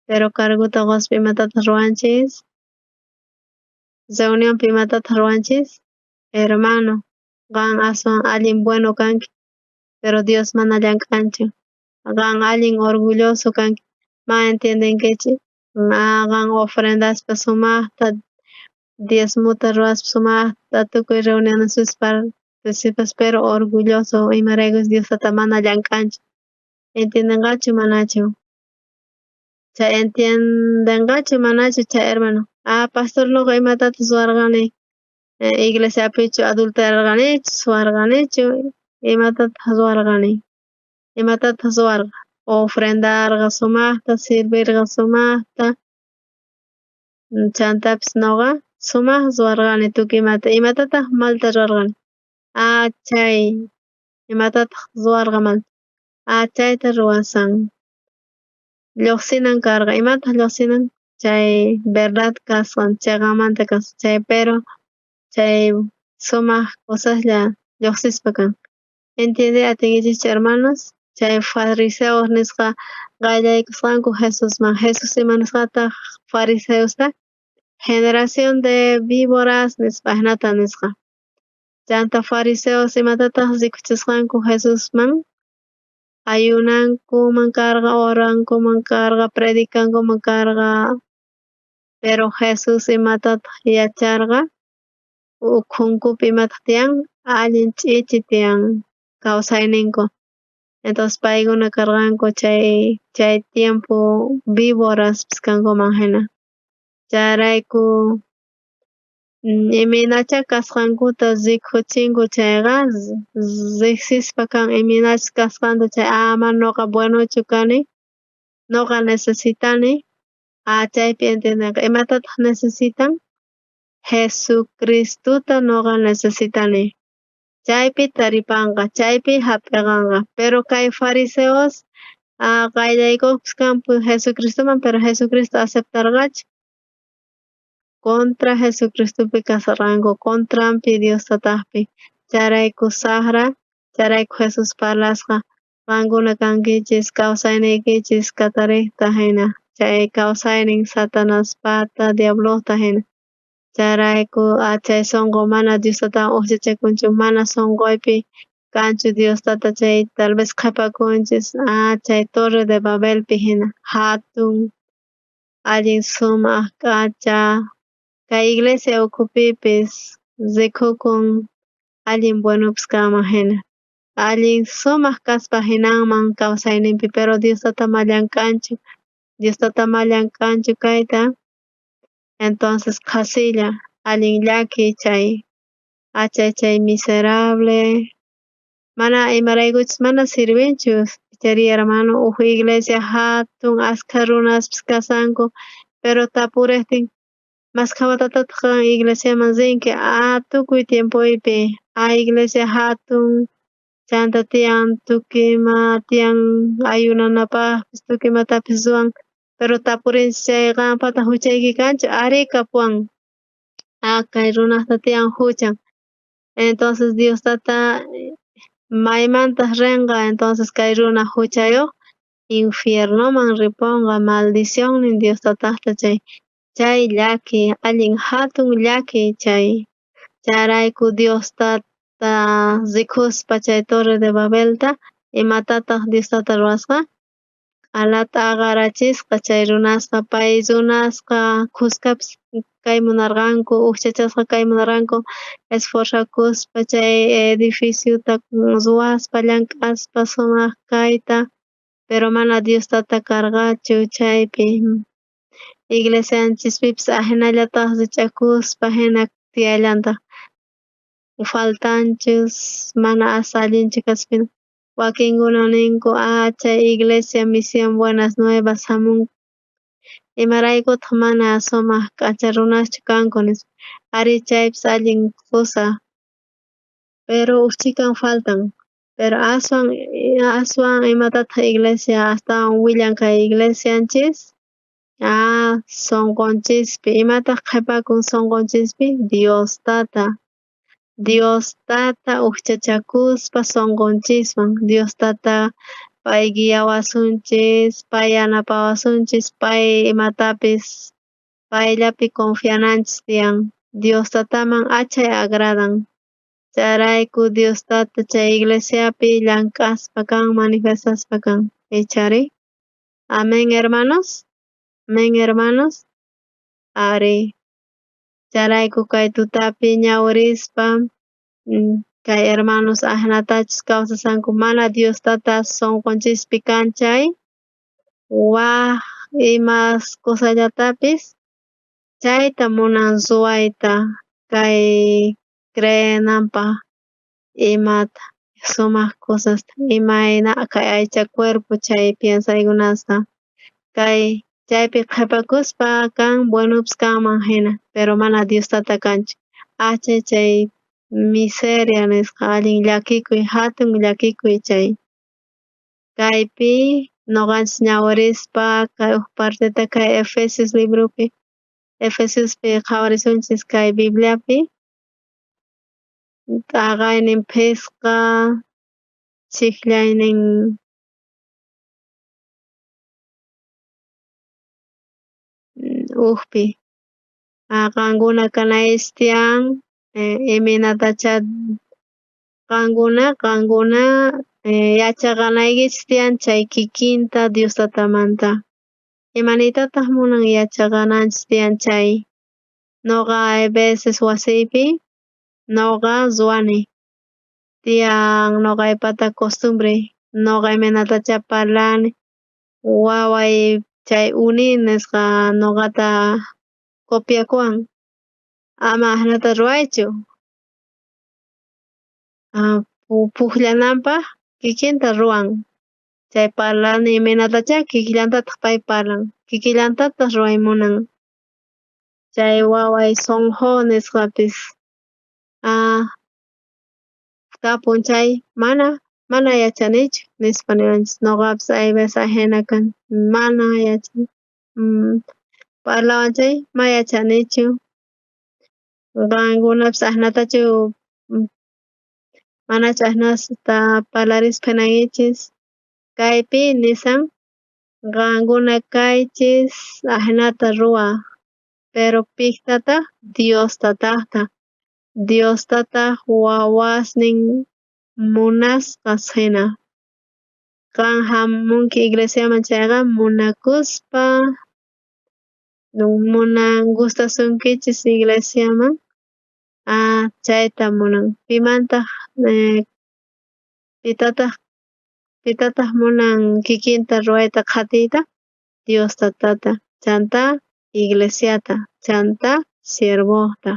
pero carguta quspa imatataq ruwanchis reunionpi imatataq ruwanchis hermano qan aswan allin bueno kanki pero Dios mana llank'anchu qan allin orgulloso kanki mana entiendenkichu qan ofrendaspa sumaqta diezmota ruwaspa sumaqta tukuy reunionespi participas pero orgulloso imaraykuchus Dios tata mana llank'anchu entiendenqachu manachu chay entiendenqachu manachu chay hermano pastor nuqa imatataq ruwarqani iglesiapichu adulterarqanichu suwarqanichu imatataq ruwarqani imatataq ruwarqa ofrendarqa sumaqta sirvirqa sumaqta chantapis nuqa sumaq ruwarqani tukuy imata imatataq malta ruwarqani chay imatataq ruwarqa malta chayta ruwasan lluqsinan karqa imataq lluqsinan chay verdad kasqan chiqanmanta kasqan chay pero chay sumaq cosaslla lluqsispa kan entiendey atinkichischu hermanos chay fariseos nisqa qayllaykusqanku Jesusman Jesús ima nisqataq fariseosta generación de víboras nispa ajinata nisqa chanta fariseos imatataq rikuchisqanku Jesusman ayunankuman karqa orankuman karqa predicankuman karqa pero Jesús imatataq yacharqa. Ukhunkupi imataj tiyan? Allin ch'ichi tiyan kawsayninku. Entonces paykuna karqanku chay tiempo víboraspis kankuman jina. Chayrayku imaynachá kasqankuta rikuchinku chayqa rejsispa kan imaynachus kasqanta chay mana nuqa buenochu kani, nuqa necesitani chaypi entiendenqa imatataj necesitan? Jesucristota nuqa necesitani. Chaypi taripanqa, chaypi jap'iqanqa. Pero kay fariseos qayllaykojpis kanku Jesucristoman, pero Jesucristo aceptarqachu. Contra Jesucristopi kasharqanku, contranpi Dios tatajpi. Chayrayku sajra, chayrayku Jesús parlasqa, qankuna kankichis kawsayniykichis katarejta jina, chay kawsaynin Satanaspata, diablojta jina. Chayrayku chay sonqo mana Dios tatawan ujchachakunchu, mana sonqoypi kanchu Dios tata chay tal vez qhepakunchis chay Torre de Babelpi jina, jatun, allin sumaj k'acha, kay iglesia ukhupipis rikukun allin buenopis kanman jina, allin sumaj kaspa jinanman kawsayninpi, pero Dios tata ma llank'anchu, Dios tata ma llank'anchu kayta, entonces qhasilla, allin llakiy chay, achay chay miserable, mana imaraykuchus mana sirvinchu, icharí hermano, uj iglesia jatun askha runaspis kashanku, pero tapurejtin mashkha watatataq qan iglesiaman rinki? Tukuy tiempoypi, iglesia jatun, chanta tiyan tukuy ima tiyan ayunanapajpis tukuy imatapis ruwan, pero tapurinchis chay qanpata juchayki kanchu? Arí kapuwan, kay runajta tiyan juchan. Entonces Dios tata maymantaj renqa? Entonces kay runa juchayoj infiernoman riponqa, maldicionnin Dios tatajta chay. Chay llakiy, allin jatun llakiy chay. Chayrayku Dios tata rikuspa chay Torre de Babelta, imatataj Dios tata ruwasqa? Q'alata aqarachisqa chay runasqa, pay runasqa khuskapis kay munarqanku, ujchachasqa kay munarqanku, esforzakuspa chay edificiota ruwaspa, llank'aspa sumaj kayta, pero mana Dios tata karqachu chaypi. Iglesianchispipis ajinallataj rich'akuspa jina tiyallantaj. Faltanchus mana as allinchu kaspa wakinkuna ninku chay iglesia misión Buenas Nuevas jamunku, imaraykutaj mana sumaj k'acha runaschu kanku nispa. Arí chaypis allin cosa, pero uj chhikan faltan, pero aswan imatataj iglesia astawan willan kay iglesianchis? Sonqonchispi, imataj qhepakun sonqonchispi? Dios tata, Dios tata ujchachakuspa sonqonchiswan, Dios tata pay guiawasunchis, pay yanapawasunchis, pay imatapis payllapi confiananchis tiyan. Dios tataman achay agradan. Chayrayku Dios tata chay iglesiapi llank'aspa kan, manifestaspa kan. Ichari. Amén, hermanos. Amén, hermanos. Ari. Chayrayku kay tutapi ñawirispa kay hermanos ajinatachus kawsashanku, mana Dios tata sonqonchispi kan chay, waj imas cosallatapis chayta munan ruwayta kay creenanpaj imata sumaj cosasta, imayna kay aycha cuerpo chay piensaykunasta kay chaypi qhepakuspa kan buenopis kanman jina, pero mana Dios tata kanchu. Achay chay miseria nisqa allin llakikuy, jatun llakikuy chay. Kaypi noqanchis ñawirispa kay uj parteta kay Efesios libropi, Efesiospi qhawarisunchis kay Bibliapi, t'aqaynin phisqa, chijllaynin ujpi. Qankuna kanaychis tiyan imaynatachá qankuna yachaqanaykichis tiyan chay kikinta Dios tatamanta. Imaniytataj munan yachaqananchis tiyan chay. Noqa hay veces wasiypi Noqa ruwani tiyan noqaypata costumbrey, noqa imaynatachá parlani, waway chay uni nisqa noqata copiakuwan, ama ajinata ruwaychu. Pujllananpaj kikinta ruwan, chay parlani imaynatachá kikillantataj pay parlan, kikillantataj ruway munan. Chay waway Sonjo nisqapis tapun chay mana yachanichu nispa niwanchis noqapis hay veces ajina kani mana yachani parlawan chay ma yachanichu. Qankunapis ajinatachu manachu ajinasta parlarispa phinankichis kaypi nisan qankuna kaychis ajinata ruwaj pero pijtataj Dios tatajta, Dios tataj wawasnin munasqas jina. Qan jamunki iglesiaman chayqa munakuspa munan gustasunkichis iglesiaman chayta munan pimantaj pitataj munan kikinta ruwayta qhatiyta Dios tatata chanta iglesiata chanta siervojta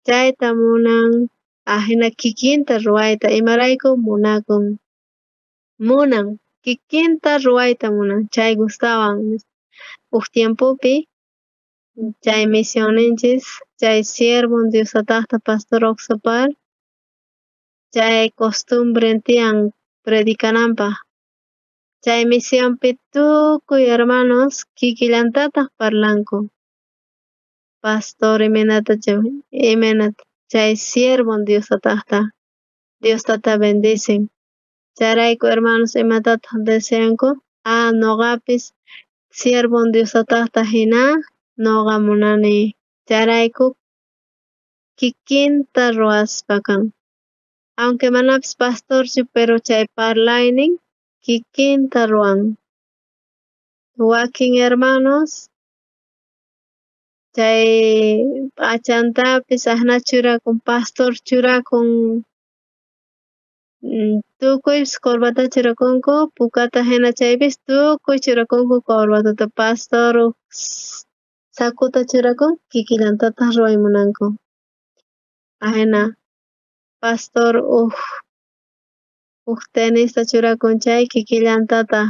chayta munan ajina kikinta ruwayta imarayku munakun munan kikinta ruwayta munan chay gustawan uj tiempopi chay misionninchis chay siervon Dios tatajta pastor Oxopar chay costumbren tiyan predicananpaj chay misionpi tukuy hermanos kikillantataj parlanku pastor imaynatachá imaynata chay siervon Dios tatajta Dios tata bendicen chayrayku hermanos imatataj deseanku noqapis siervon Dios tatajta jina noqa munani chayrayku kikinta ruwaspa kan aunque manapis pastorchu pero chay parlaynin kikinta ruwan wakin hermanos chay p'achantapis ajina churakun pastor churakun tukuypis corbata churakunku pukata jina chaypis tukuy churakunku corbatata pastor uj sacuta churakun kikillantataj ruway munanku ajina pastor uj tenista churakun chay kikillantataj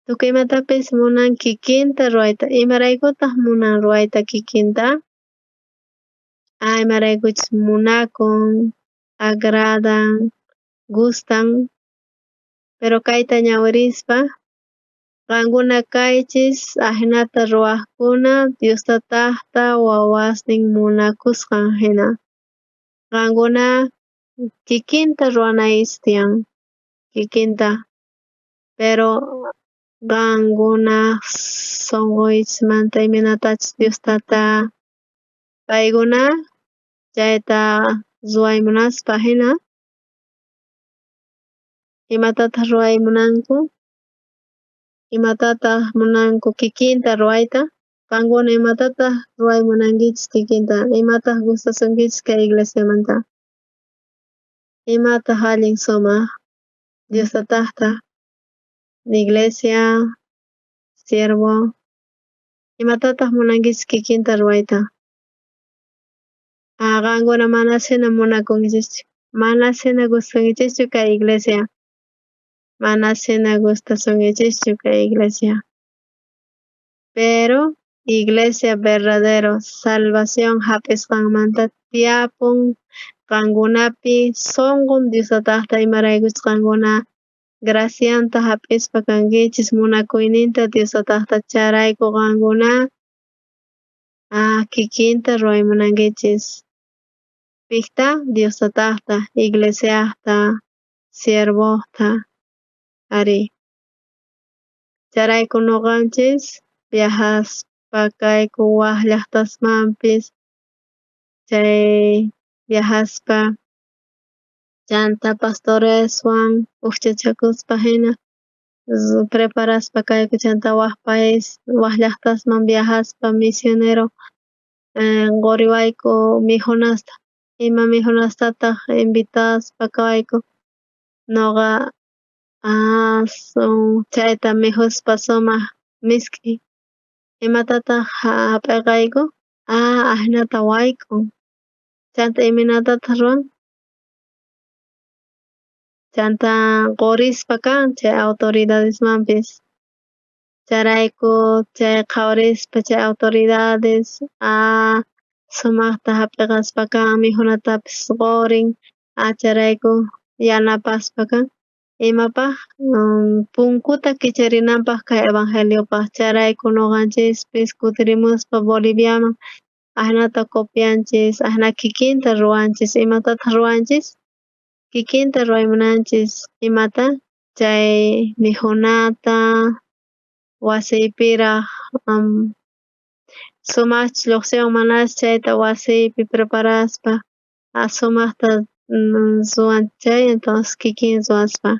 tukuy imatapis munan kikinta ruwayta imaraykutaj munan ruwayta kikinta imaraykuchus munakun agradan gustan pero kayta ñawirispa qankuna kaychis ajinata ruwajkuna Dios tatajta wawasnin munakusqan jina qankuna kikinta ruwanaykichis tiyan kikinta pero qankuna sonqoykichismanta imaynatachus Dios tata paykuna chayta ruway munaspa jina imatataj ruway munanku imatataj munanku kikinta ruwayta qankuna imatataj ruway munankichis kikinta imataj gustasunkichis kay iglesiamanta imataj allin sumaj Dios tatajta iglesia siervo imatataj munankichis kikinta ruwayta qankuna manasina munakunkichischu manasina gustankichischu kay iglesia manasina gustasunkichischu kay iglesia pero iglesia verdadero salvación jap'isqanmanta tiyapun qankunapi sonqon Dios tatajta imaraykuchus qankuna gracianta jap'ispa kankichis munakuyninta Dios tatajta chayrayku qankuna kikinta ruway munankichis pijta Dios tatajta iglesiajta siervojta ari chayrayku noqanchis viajaspa kayku waj llajtasmanpis chay viajaspa chanta pastoreswan ujchachakuspa jina preparaspa kayku chanta waj país waj llajtasman viajaspa misionero qoriwayku mikhunasta Ima mikhunastataj invitaspa kawayku noqa chayta mikhuspa sumaj misk'i. Imatataj jap'eqayku? Ajinata wayk'un. Chanta imaynatataj ruwan? Chanta qurispa kan chay autoridadesmanpis. Chayrayku chay qhawarispa chay autoridades sumajta jap'iqaspa kan mikhunatapis qurin chayrayku yanapaspa kan. Imapaj? Punkuta kicharinanpaj kay evangeliopaj chayrayku nuqanchispis kutirimuspa Boliviaman ajinata copianchis ajina kikinta ruwanchis. Imatataj ruwanchis? Kikinta ruwaymunanchis imata? Chay mikhunata wasiypiraj sumajchus lluqsiwan manachus chayta wasiypi preparaspa sumajta ruwan chay entonces kikin ruwaspa.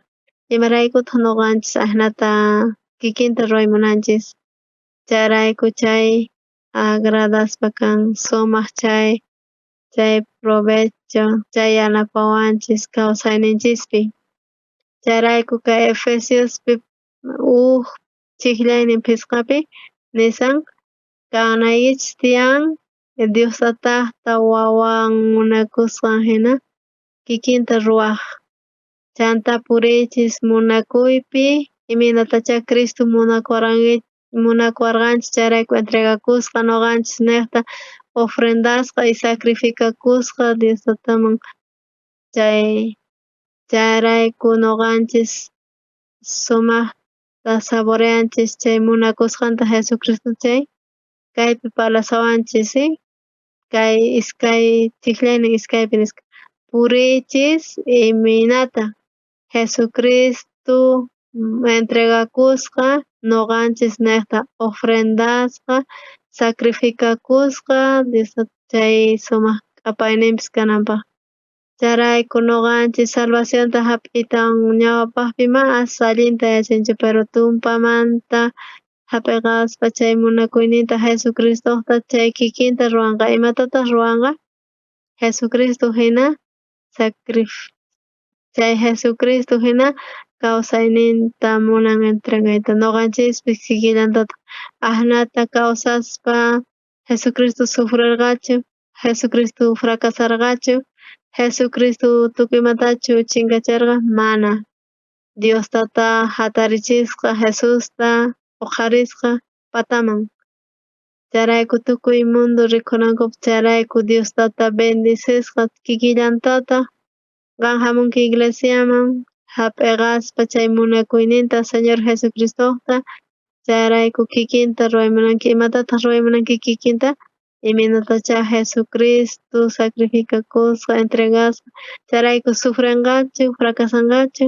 Imaraykutaj nuqanchis ajinata kikinta ruwaymunanchis? Chayrayku chay agradaspa kan sumaj chay chay provecho chay yanapawanchis kawsayninchispi. Chayrayku kay Efesiospi uj chijllaynin phisqapi nisan kanaykichis tiyan Dios tatajta wawan munakusqan hina kikinta ruwaj. Chanta puriychis munakuypi imaynatachá Cristo munakuwarqanchis chayrayku entregakusqa nuqanchis nejta ofrendasqa y sacrificakusqa Dios tataman chay chayrayku nuqanchis sumajta saboreanchis chay munakusqanta Jesucristo chay kaypi parlasawanchis ¿sí? Kay iskay chijllaynin iskaypi nisqa puriychis imaynata Jesucristo entregakusqa nuqanchis nejta ofrendasqa sacrificakusqa Dios chay sumaj q'apayninpis kananpaj. Chayrayku nuqanchis salvacionta jap'iytawan ñawpajpi mas allinta yachanchis pero tumpamanta jap'iqaspa chay munakuyninta Jesucristojta chay kikinta ruwanqa. Imatataj ruwanqa? Jesucristo hina chay Jesucristo hina kawsayninta munan entregayta nuqanchispis kikillantataj ajinata kawsaspa Jesucristo sufrirqachu? Jesucristo fracasarqachu? Jesucristo tukuy imatachu chinkacharqa? Mana. Dios tata jatarichisqa Jesusta uqharisqa pataman. Chayrayku tukuy mundo rikunankupaj chayrayku Dios tata bendecisqa kikillantataj qan jamunki iglesiaman jap'iqaspa chay munakuyninta Señor Jesucristojta chayrayku kikinta ruwaymunanki. Imatataj ruwaymunanki kikinta? Imaynatachá Jesucristo sacrificakusqa entregasqa chayrayku sufrenqachu fracasanqachu?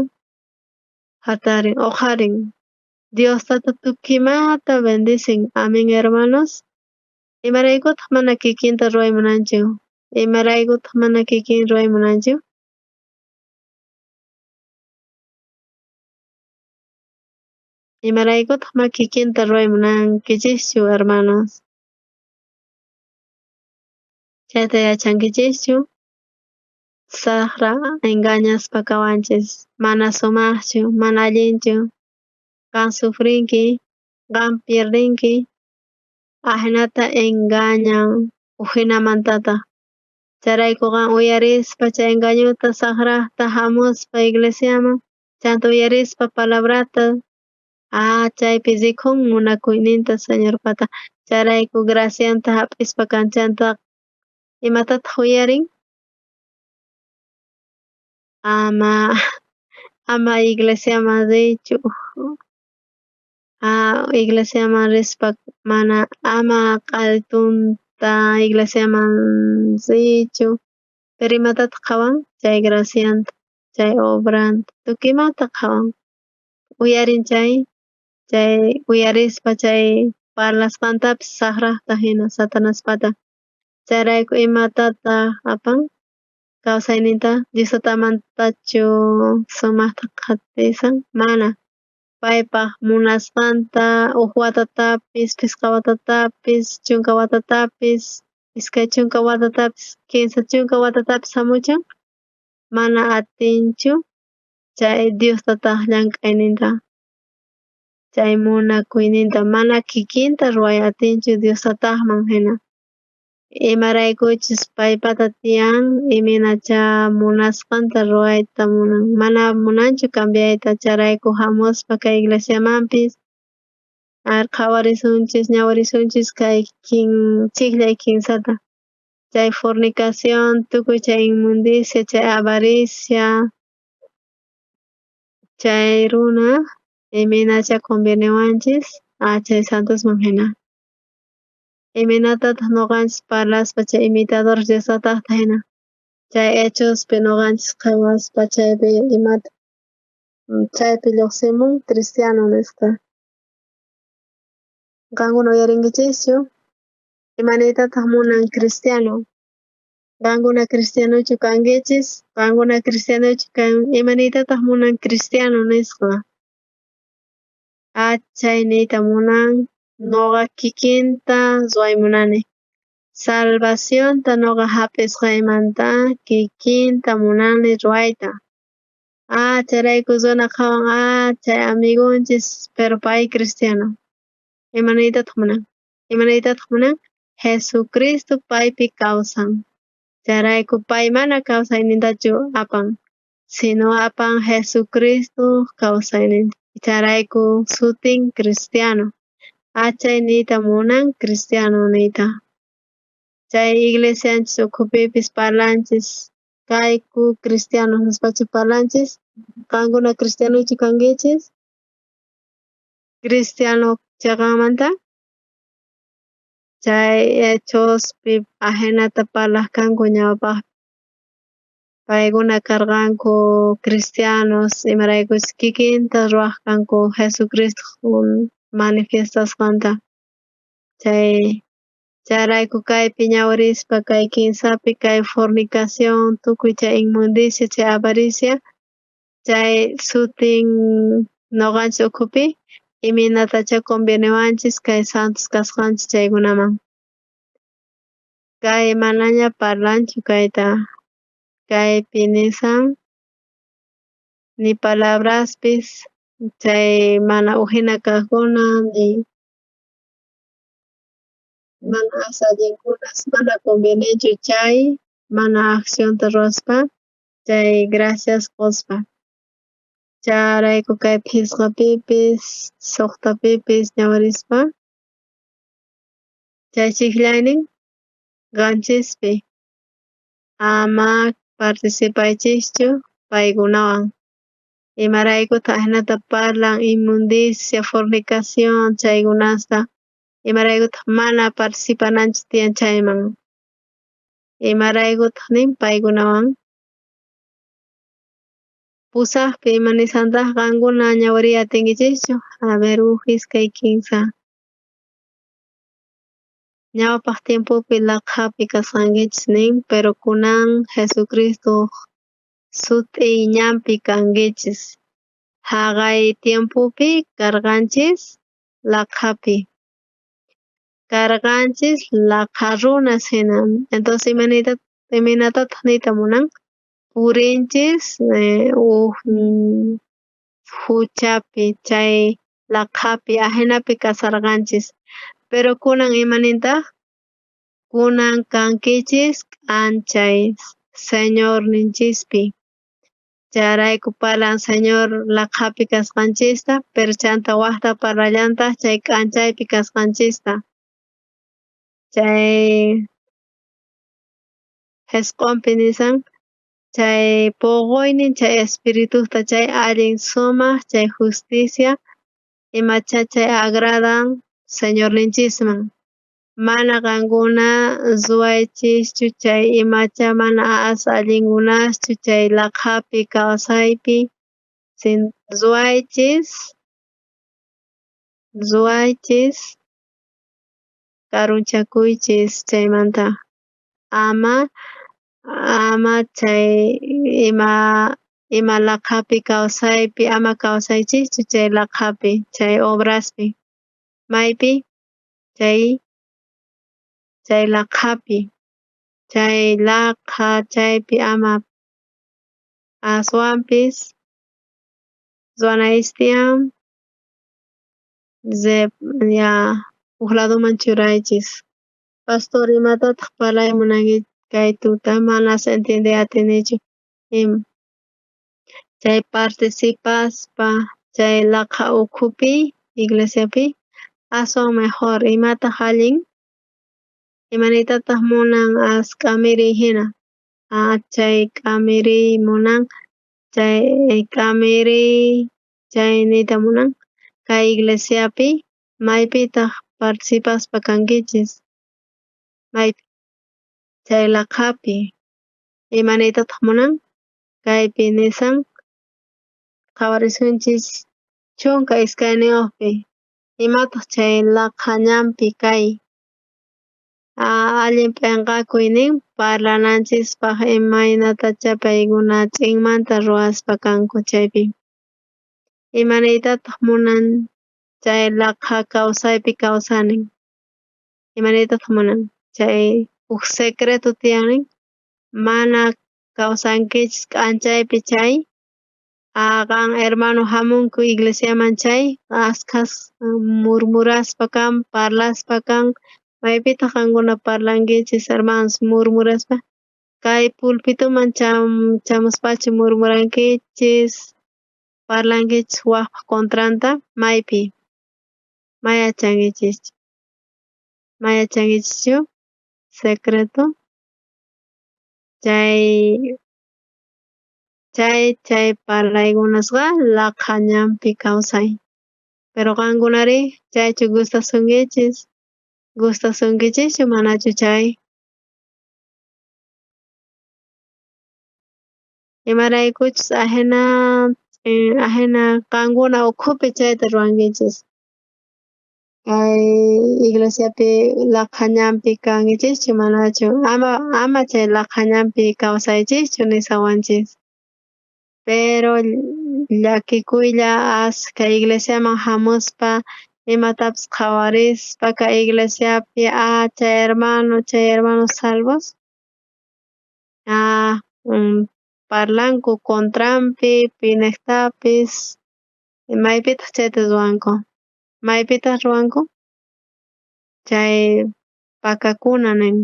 Jatarin uqharin. Dios tata tukuy imata bendicen. Amén hermanos. Imaraykutaj mana kikinta ruwaymunanchu? Imaraykutaj mana kikin ruwaymunanchu? Imaraykutaj mana kikinta ruwaymunankichischu hermanos? Chayta yachankichischu? Sajra engañaspa kawanchis, mana sumajchu, mana allinchu, qan sufrinki, qan pierdenki, ajinata engañan ujinamantataj. Chayrayku qan uyarispa chay engañuta sajrajta jamuspa iglesiaman, chanta uyarispa palabrata, chaypi rikhun munakuyninta Señorpata, chayrayku gracianta jap'ispa kan chanta imatataj uyarin? Ama iglesiaman riychu, iglesiaman rispa mana ama q'aytunta iglesiaman riychu, pero imatataj qhawan? Chay gracianta, chay obranta, tukuy imata qhawan. Uyarin chay uyarispa chay parlasqantapis sajrajta hina Satanaspata. Chayrayku imatataj apan? Kawsayninta Dios tatamantachu sumajta qhatisan? Mana. Paypaj munasqanta uj watatapis, phisqa watatapis, chunka watatapis. 20 watatapis, 30 watatapis jamuchan, mana atinchu chay Dios tataj llank'ayninta, chay munakuyninta mana kikinta ruway atinchu Dios tatajman jina. Imaraykuchus paypata tiyan imaynachá munasqanta ruwayta munan, mana munanchu cambiayta, chayrayku jamuspa kay iglesiamanpis ar qhawarisunchis ñawirisunchis kay chijllay kinsata, chay fornicación, tukuy chay inmundicia, chay avaricia, chay runa imaynachá convienewanchis chay santosman jina. Imaynatataq nuqanchis parlaspa chay imitadores Dios tatajta jina, chay hechospi nuqanchis qhawaspa chaypi imata chaypi lluqsimun cristiano nisqa. Qankuna uyarinkichischu? Imaniytataq munan cristiano? Qankuna cristianochu kankichis? Qankuna cristianochu kan imaniytataq munan cristiano nisqa? Chay niyta munan nuqa kikinta ruway munani. Salvacionta nuqa hap'isqaymanta kikinta munani ruwayta. Chayrayku runa qhawan chay amigonchis pero pay cristiano. Imaniytataq munan? Imaniytataq munan? Jesucristo paypi kawsan. Chayrayku pay mana kawsaynintachu apan, sino apan Jesucristo kawsayninta. Chayrayku sutin cristiano. Chay niyta munan cristiano niyta. Chay iglesianchis ukhupipis parlanchis kayku cristianos nispachu parlanchis, qankuna cristianochu kankichis? Cristiano cheqanmanta chay hechospi ajinata parlaj kanku ñawpajpi. Paykuna karqanku cristianos imaraykuchus kikinta ruwaj kanku Jesucristo manifiestasqanta. Chay chayrayku kaypi ñawirispa kay kinsapi kay fornicación tukuy chay inmundicia chay avaricia chay sutin nuqanchis ukhupi imaynatachá convienewanchis kay santos kasqanchis chaykunaman. Kay manaña parlanchu kayta, kaypi nisan ni palabraspis chay mana ujina kajkuna ni mana as allinkunas mana convienenchu chay mana accionta ruwaspa chay gracias qospa. Chayrayku kay phisqapipis suqtapipis ñawirispa chay chijllaynin qanchispi ama participaychischu paykunawan. Imaraykutaq ajinata parlan inmundicia, fornicación chaykunasta, imaraykutaq mana participananchis tiyan chayman, imaraykutaq nin paykunawan. Pusaqpi ima nisantaq qankuna ñawiriy atinkichischu? A ver, uj, iskay, kinsa. Ñawpaq tiempopi laqhapi kasqankichis nin, pero kunan Jesucristo sut'iy ñanpi kankichis. Jaqay tiempopi karqanchis laqhapi. Karqanchis laqha runas jina. Entonces imaynatataq niyta munan? Purinchis uj juchapi chay laqhapi ajinapi kasarqanchis. Pero kunan imanintaq? Kunan kankichis k'anchay Señorninchispi. Chayrayku parlan Señor laqhapi kasqanchista, pero chanta wajta parlallantaq chay k'anchaypi kasqanchista. Chay jisq'onpi nisan chay poqoynin chay espirituta chay allin sumaq chay justicia imacha chay agradan Señorninchisman. Mana qankuna ruwaychischu chay imacha mana as allinkunaschu chay laqhapi kawsaypi ruwaychis ruwaychis karunchakuychis chaymanta ama ama chay ima laqhapi kawsaypi ama kawsaychischu chay laqhapi chay obraspi maypi chay Chay laqhapi, chay laqha chaypi ama aswanpis ruwanaykichis tiyan uj laduman churaychis. Pastor imatataq parlay munanki kay tuta manas entiendey atinichu chay participaspa chay laqha ukhupi iglesiapi aswan mejor imataq allin imaniytataq munan as k'amiriy hina chay k'amiriy munan chay k'amiriy chay niyta munan kay iglesiapi maypitaq participaspa kankichis maypi chay laqhapi imaniytataq munan kaypi nisan qhawarisunchis 12pi imataq chay laqha ñanpi kay allin p'inqakuy nin parlananchispaq imaynatacha paykuna ch'inmanta ruwaspa kanku chaypi imaniytataq munan chay laqha kawsaypi kawsani imaniytataq munan chay uj secreto tiyan nin mana kawsankichis k'anchaypi chay qan hermano hamunki iglesiaman chay askhas murmuraspa kan parlaspa kan maypitaq qankuna parlankichis hermanos murmuraspa kay pulpituman chamuspachu murmurankichis parlankichis wajpaj contranta maypi mayachankichischu secreto chay chay parlaykunasqa laqha ñanpi kawsay pero qankunari chaychu gustasunkichis gustasunkichischu manachu chay imaraykuchus ajina qankuna ukhupi chayta ruwankichis kay iglesiapi laqha ñanpi kankichischu manachu ama chay laqha ñanpi kawsaychischu nisawanchis pero llakikuylla askha iglesiaman hamuspa imatapis qhawarispa kay iglesiapi chay hermano salvos parlanku contranpi pinejtapis maypitaq chayta ruwanku maypitaq ruwanku chay pakakuna nin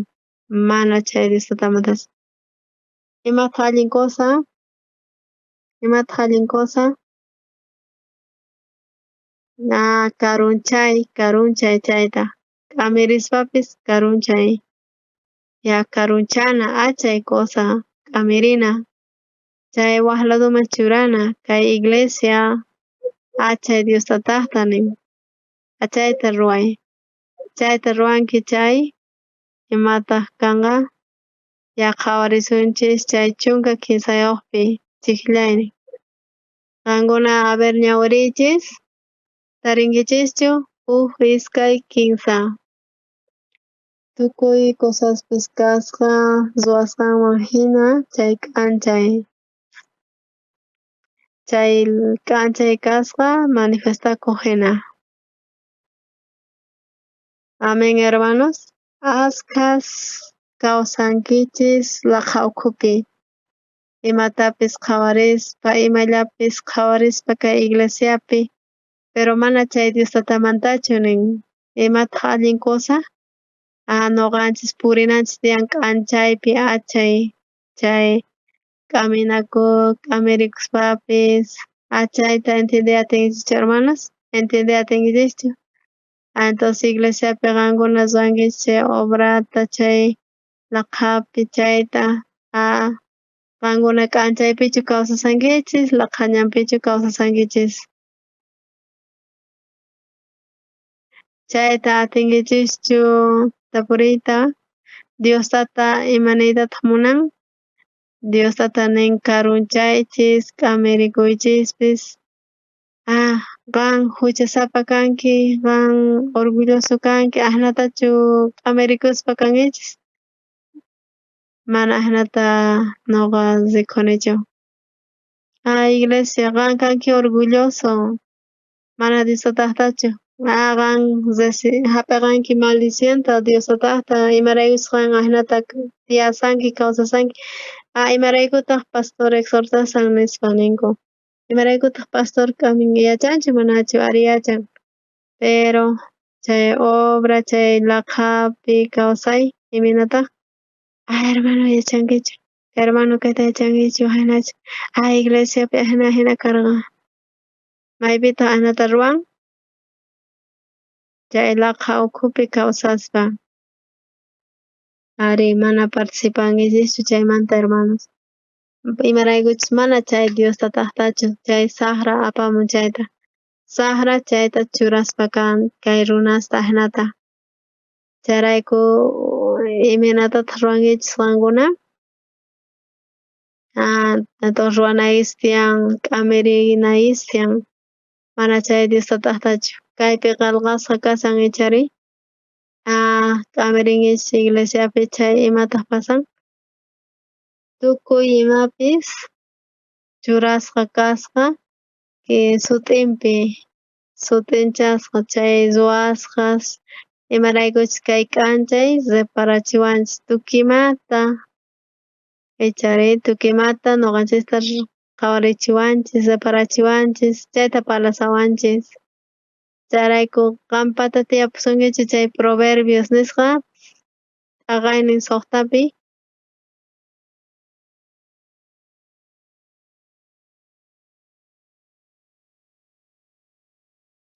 mana chay Dios tatamantachu imataq allin cosa imataq allin cosa karunchay karunchay chayta k'amirispapis karunchay ya karunchana achay cosa k'amirina chay waj laduman churana kay iglesia achay Dios tatajta nin achayta ruway chayta ruwanki chay imataq kanqa ya qhawarisunchis chay 13pi chijllaynin qankuna a ver ñawiriychis tarinkichischu 1 2 3 tukuy cosaspis kasqa ruwasqanman hina chay k'anchay chay k'anchay kasqa manifestakuq hina Amén hermanos askhas kawsankichis laqha ukhupi imatapis qhawarispa imallapis qhawarispa kay iglesiapi pero mana chay Dios tatamantachu nin imataq allin cosa noqanchis purinanchis tiyan k'anchaypi achay chay k'aminaku k'amirikuspapis achayta entiendey atinkichischu hermanos entiendey atinkichischu entonces iglesiapi qankuna ruwankichis chay obrata chay laqhapi chayta qankuna k'anchaypichu kawsasankichis laqha ñanpichu kawsasankichis chayta atinkichischu tapuriyta Dios tata imaniytataq munan Dios tata nin karunchaychis k'amirikuychispis qan huchasapa kanki qan orgulloso kanki ajinatachu k'amirikuspa kankichis mana ajinata noqa rikhunichu iglesia qan kanki orgulloso mana Dios tatajtachu Qan jap'eqanki maldicionta Dios tatajta, imaraykuchus qan ajinata tiyasanki kawsasanki. Imaraykutaj pastor exhortasan nispa ninku. Imaraykutaj pastor k'amin yachanchu manachu? Ari yachan, pero chay obra chay laqhapi kawsay imaynataj? Hermano yachankichu, hermano kayta yachankichu ajinachu, iglesiapi ajina ajina karqa. Maypitaj ajinata ruwan? Chay laqha ukhupi kawsaspa. Ari mana participankichischu chaymanta hermanos. Imaraykuchus mana chay Dios tatajtachu, chay sajra apamun chayta. Sajra chayta churaspa kan kay runasta ajinata. Chayrayku imaynatataj ruwankichis qankuna? Entonces ruwanaykichis tiyan, k'amirinaykichis tiyan, mana chay Dios tatajtachu. Kaypi qhelqasqa kashan ichari? K'amirinkichis iglesiapi chay imataj pasan? Tukuy imapis churasqa kasqa sut'inpi, sut'inchasqa chay ruwasqas, imaraykuchus kay k'anchay reparachiwanchis tukuy imata, ichari tukuy imata noqanchista qhawarichiwanchis, reparachiwanchis, chayta parlashawanchis. Chayrayku qampata tiyapusunkichu chay Proverbios nisqa t'aqaynin 6pi.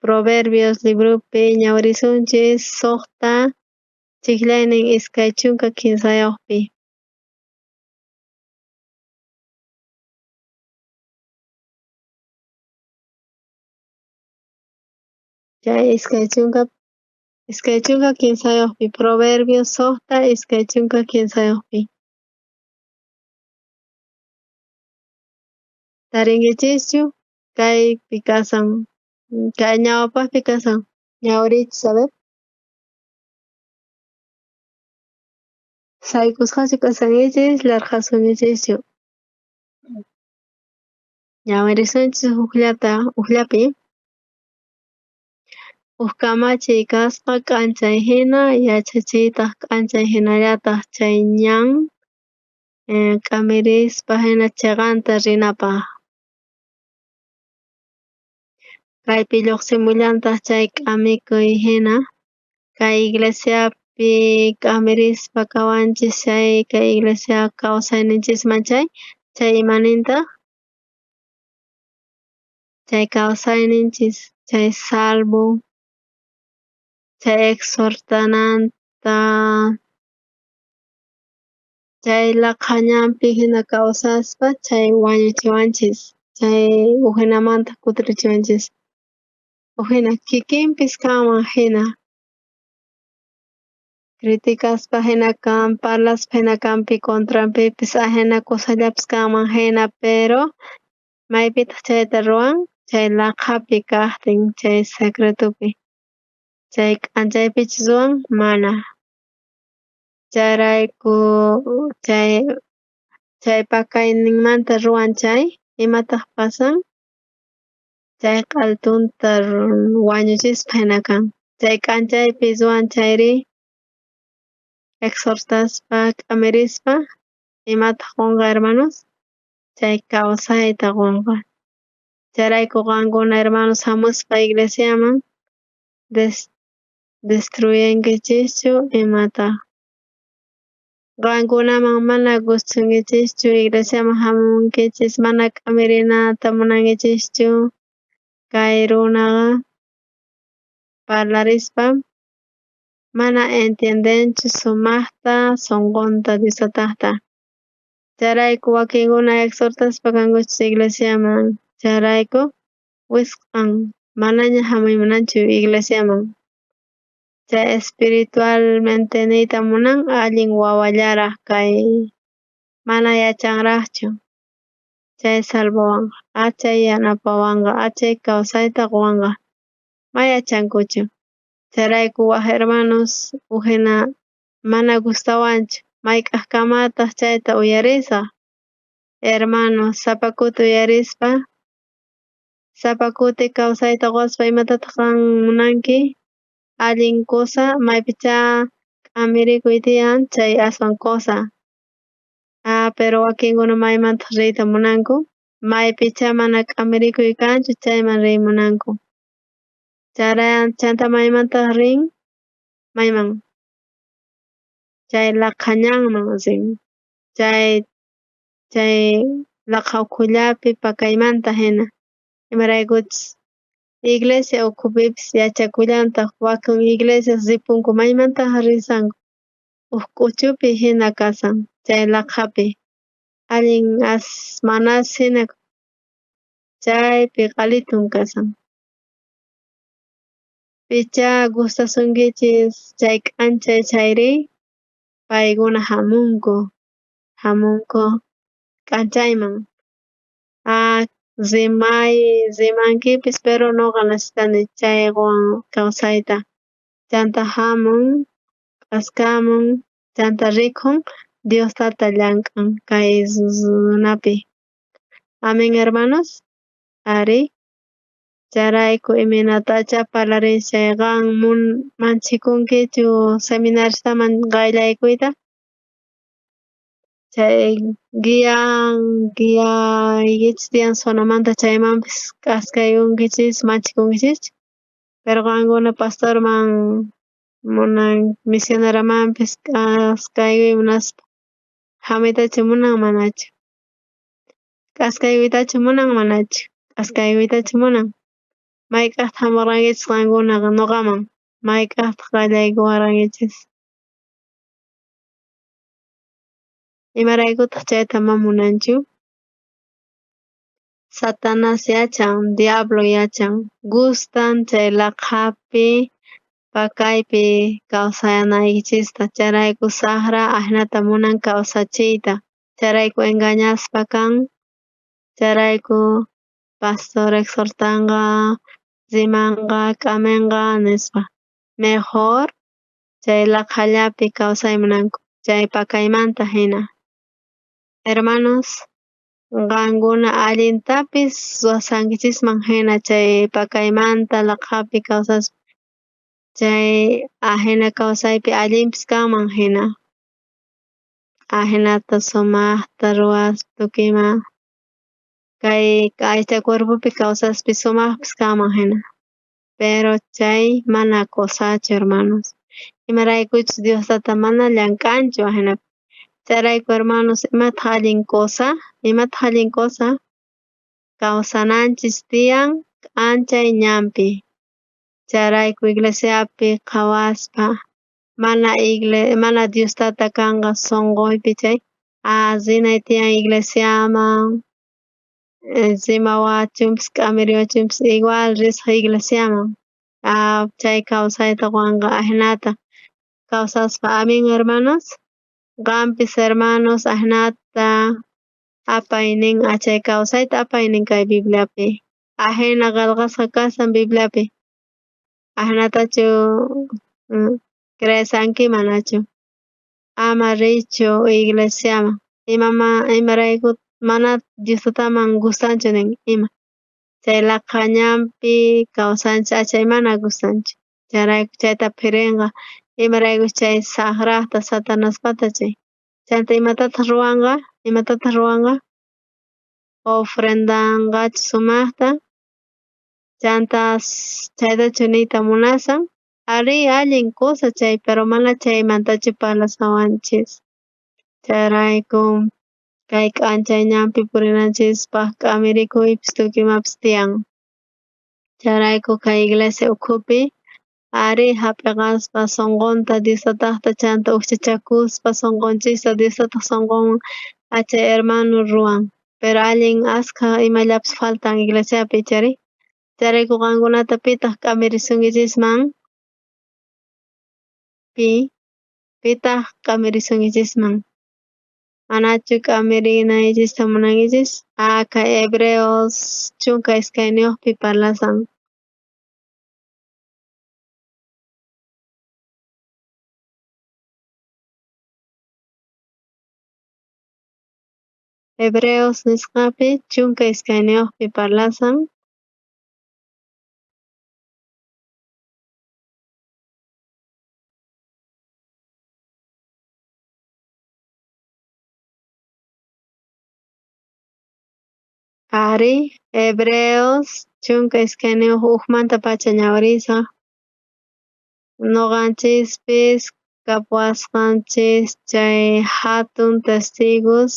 Proverbios libropi ñawirisunchis 6 chijllaynin 23pi. Chay 23pi, Proverbios 6 23pi. Tarinkichischu? Kaypi kasan, kay ñawpajpi kasan. Ñawirichis, a ver. Sayk'usqachu kashankichis, larqhasunkichischu? Ñawirisunchis ujllata, ujllapi. Uj kamachiy kasqa k'anchay hina, yachachiytaj k'anchay hinallataj chay ñan k'amirispa hina cheqanta rinapaj. Kaypi llojsimullantaj chay k'amikuy hina, kay iglesiapi k'amirispa kawanchis chay kay iglesia kawsayninchisman chay, chay imanintaj? Chay kawsayninchis, chay salvo, chay exhortananta, chay laqha ñanpi hina kawsaspa chay wañuchiwanchis, chay ujinamanta kutirichiwanchis. Ujina kikinpis kanman hina. Criticaspa hina kan, parlaspa hina kanpi, contranpipis ajina cosallapis kanman hina, pero maypitaj chayta ruwan? Chay laqhapi kajtin, chay secretopi. Chay k'anchaypichus ruwan? Mana. Chayrayku chay pakayninmanta ruwan chay, imataj pasan? Chay q'altunta wañuchispa hina kan. Chay k'anchaypi ruwan chayri, exhortaspa, k'amirispa, imataj qonqa hermanos? Chay kawsayta qonqa. Chayrayku qankuna hermanos hamuspa iglesiaman destruyenkichischu imata. Qankunaman mana gustunkichischu iglesiaman hamunkichis, mana k'amirinata munankichischu. Kay runaqa parlarispa mana entiendenchu sumajta sonqonta Dios tatajta. Chayrayku wakinkuna exhortaspa kankuchis iglesiaman, chayrayku wisq'an manaña hamuy munanchu iglesiaman. Chay espiritualmente niyta munan allin wawallaraj kay mana yachanrajchu. Chay salvawanqa, achay yanapawanqa, achay kawsayta qowanqa. Ma yachankuchu. Chayrayku waj hermanos ujina mana gustawanchu, mayk'ajkamataj chayta uyarisaj. Hermanos sapa kuti uyarispa Sapa kuti kawsayta qospa imatataj qan munanki? Allin kusa maypichá k'amirikuy tiyan chay aswan kusa. Ah, pero wakinkuna maymantaj riyta munanku? Maypichá mana k'amirikuy kanchu chayman riy munanku. Chanta maymantaj rin? Mayman? Chay laqha ñanman rin. Chay laqha ukhullapi pakaymanta hina imaraykuchus iglesia ukhupipis yachakullantaj wakin iglesias ripunku maymantaj risanku uj k'uchupi hina kasan chay laqhapi allin as manas hina chaypi q'alitun kasan. Pichá gustasunkichis chay k'anchay chayri paykuna hamunku k'anchayman. Ah, rimay rimankipis pero nuqa necesitani chay quwan kawsayta. Chanta hamun k'askamun chanta rikhun Dios tata llank'an kay runapi. Amen hermanos? Ari, chayrayku imaynatachá parlarinchis chay qan manchikunkichu seminaristaman qayllaykuyta? Chay guiaykichis tiyan zonamanta chaymanpis k'askaykunkichis manchikunkichischu? Pero qankuna pastorman munan misioneramanpis k'askaykuy munaspa hamuytachu munan manachu? K'askaykuytachu munan manachu? K'askaykuytachu munan? Mayk'aqtaq hamurqankichis qankuna nuqaman? Mayk'aqtaq qallaykuwarqankichis? Imaraykutaq chayta mana munanchu? Satanás yachan, diablo yachan, gustan chay laqhapi pakaypi kawsanaykichista chayrayku saqra ahinata munan kawsachiyta chayrayku engañaspa kan chayrayku pastor exhortanqa rimanqa k'amenqa nispa mejor chay laqhallapi kawsay munanku chay pakaymanta hina. Hermanos, qankuna allintapis ruwasankichisman hina chay pakaymanta laqhapi kawsaspa chay ahina kawsaypi allinpis kanman hina. Ahinata sumaqta ruwaspa tukuy ima kay aycha cuerpopi kawsaspis sumaqpis kanman hina. Pero chay mana kusachu hermanos. Imaraykuchus Dios tata mana llank'anchu ahinapi. Chayrayku hermanos imataq allin kusa? Imataq allin kusa? Kawsananchis tiyan k'anchay ñanpi. Chayrayku iglesiapi qhawaspa mana Dios tata kanqa sunquypi chay rinay tiyan iglesiaman rimawachunpis k'amiriwachunpis igual risaq iglesiaman chay kawsayta quwanqa ahinata kawsaspa. Amen hermanos? Qampis hermanos ahinata apay nin chay kawsayta apay nin kay Bibliapi. Ahina qillqasqa kasan Bibliapi. Ahinatachu creesanki manachu? Ama riychu iglesiaman imarayku mana Dios tataman gustanchu nin ima. Chay laqha ñanpi kawsanchis chay mana gustanchu. Chayrayku chayta phirinqa imaraykuchus chay saqrajta satanaspata chay. Chanta imatataq ruwanqa? Imatataq ruwanqa? Ofrendanqachu sumaqta? Chanta chaytachu niyta munasan? Arí allin kusa chay pero mana chaymantachu parlasawanchis. Chayrayku kay k'anchay ñanpi purinanchispaq k'amirikuypis tukuy imapis tiyan. Chayrayku kay iglesia ukhupi arí hap'iqaspa sunqunta Dios tatajta chanta ujchachakuspa sunqunchista Dios tataj sunqunwan achay hermano ruwan. Pero allin askha imallapis faltan iglesiapi chari. Chayrayku qankunata pitaq k'amirisunkichisman? Pi? Pitaq k'amirisunkichisman? Manachu k'amirinaykichista munankichis? Kay Hebreos 12pi parlasan. Hebreos nisqapi 12pi parlasan. Arí, Hebreos 12 ujmantapacha ñawirisaj. Noqanchispis kapuwasqanchis chay jatun testigos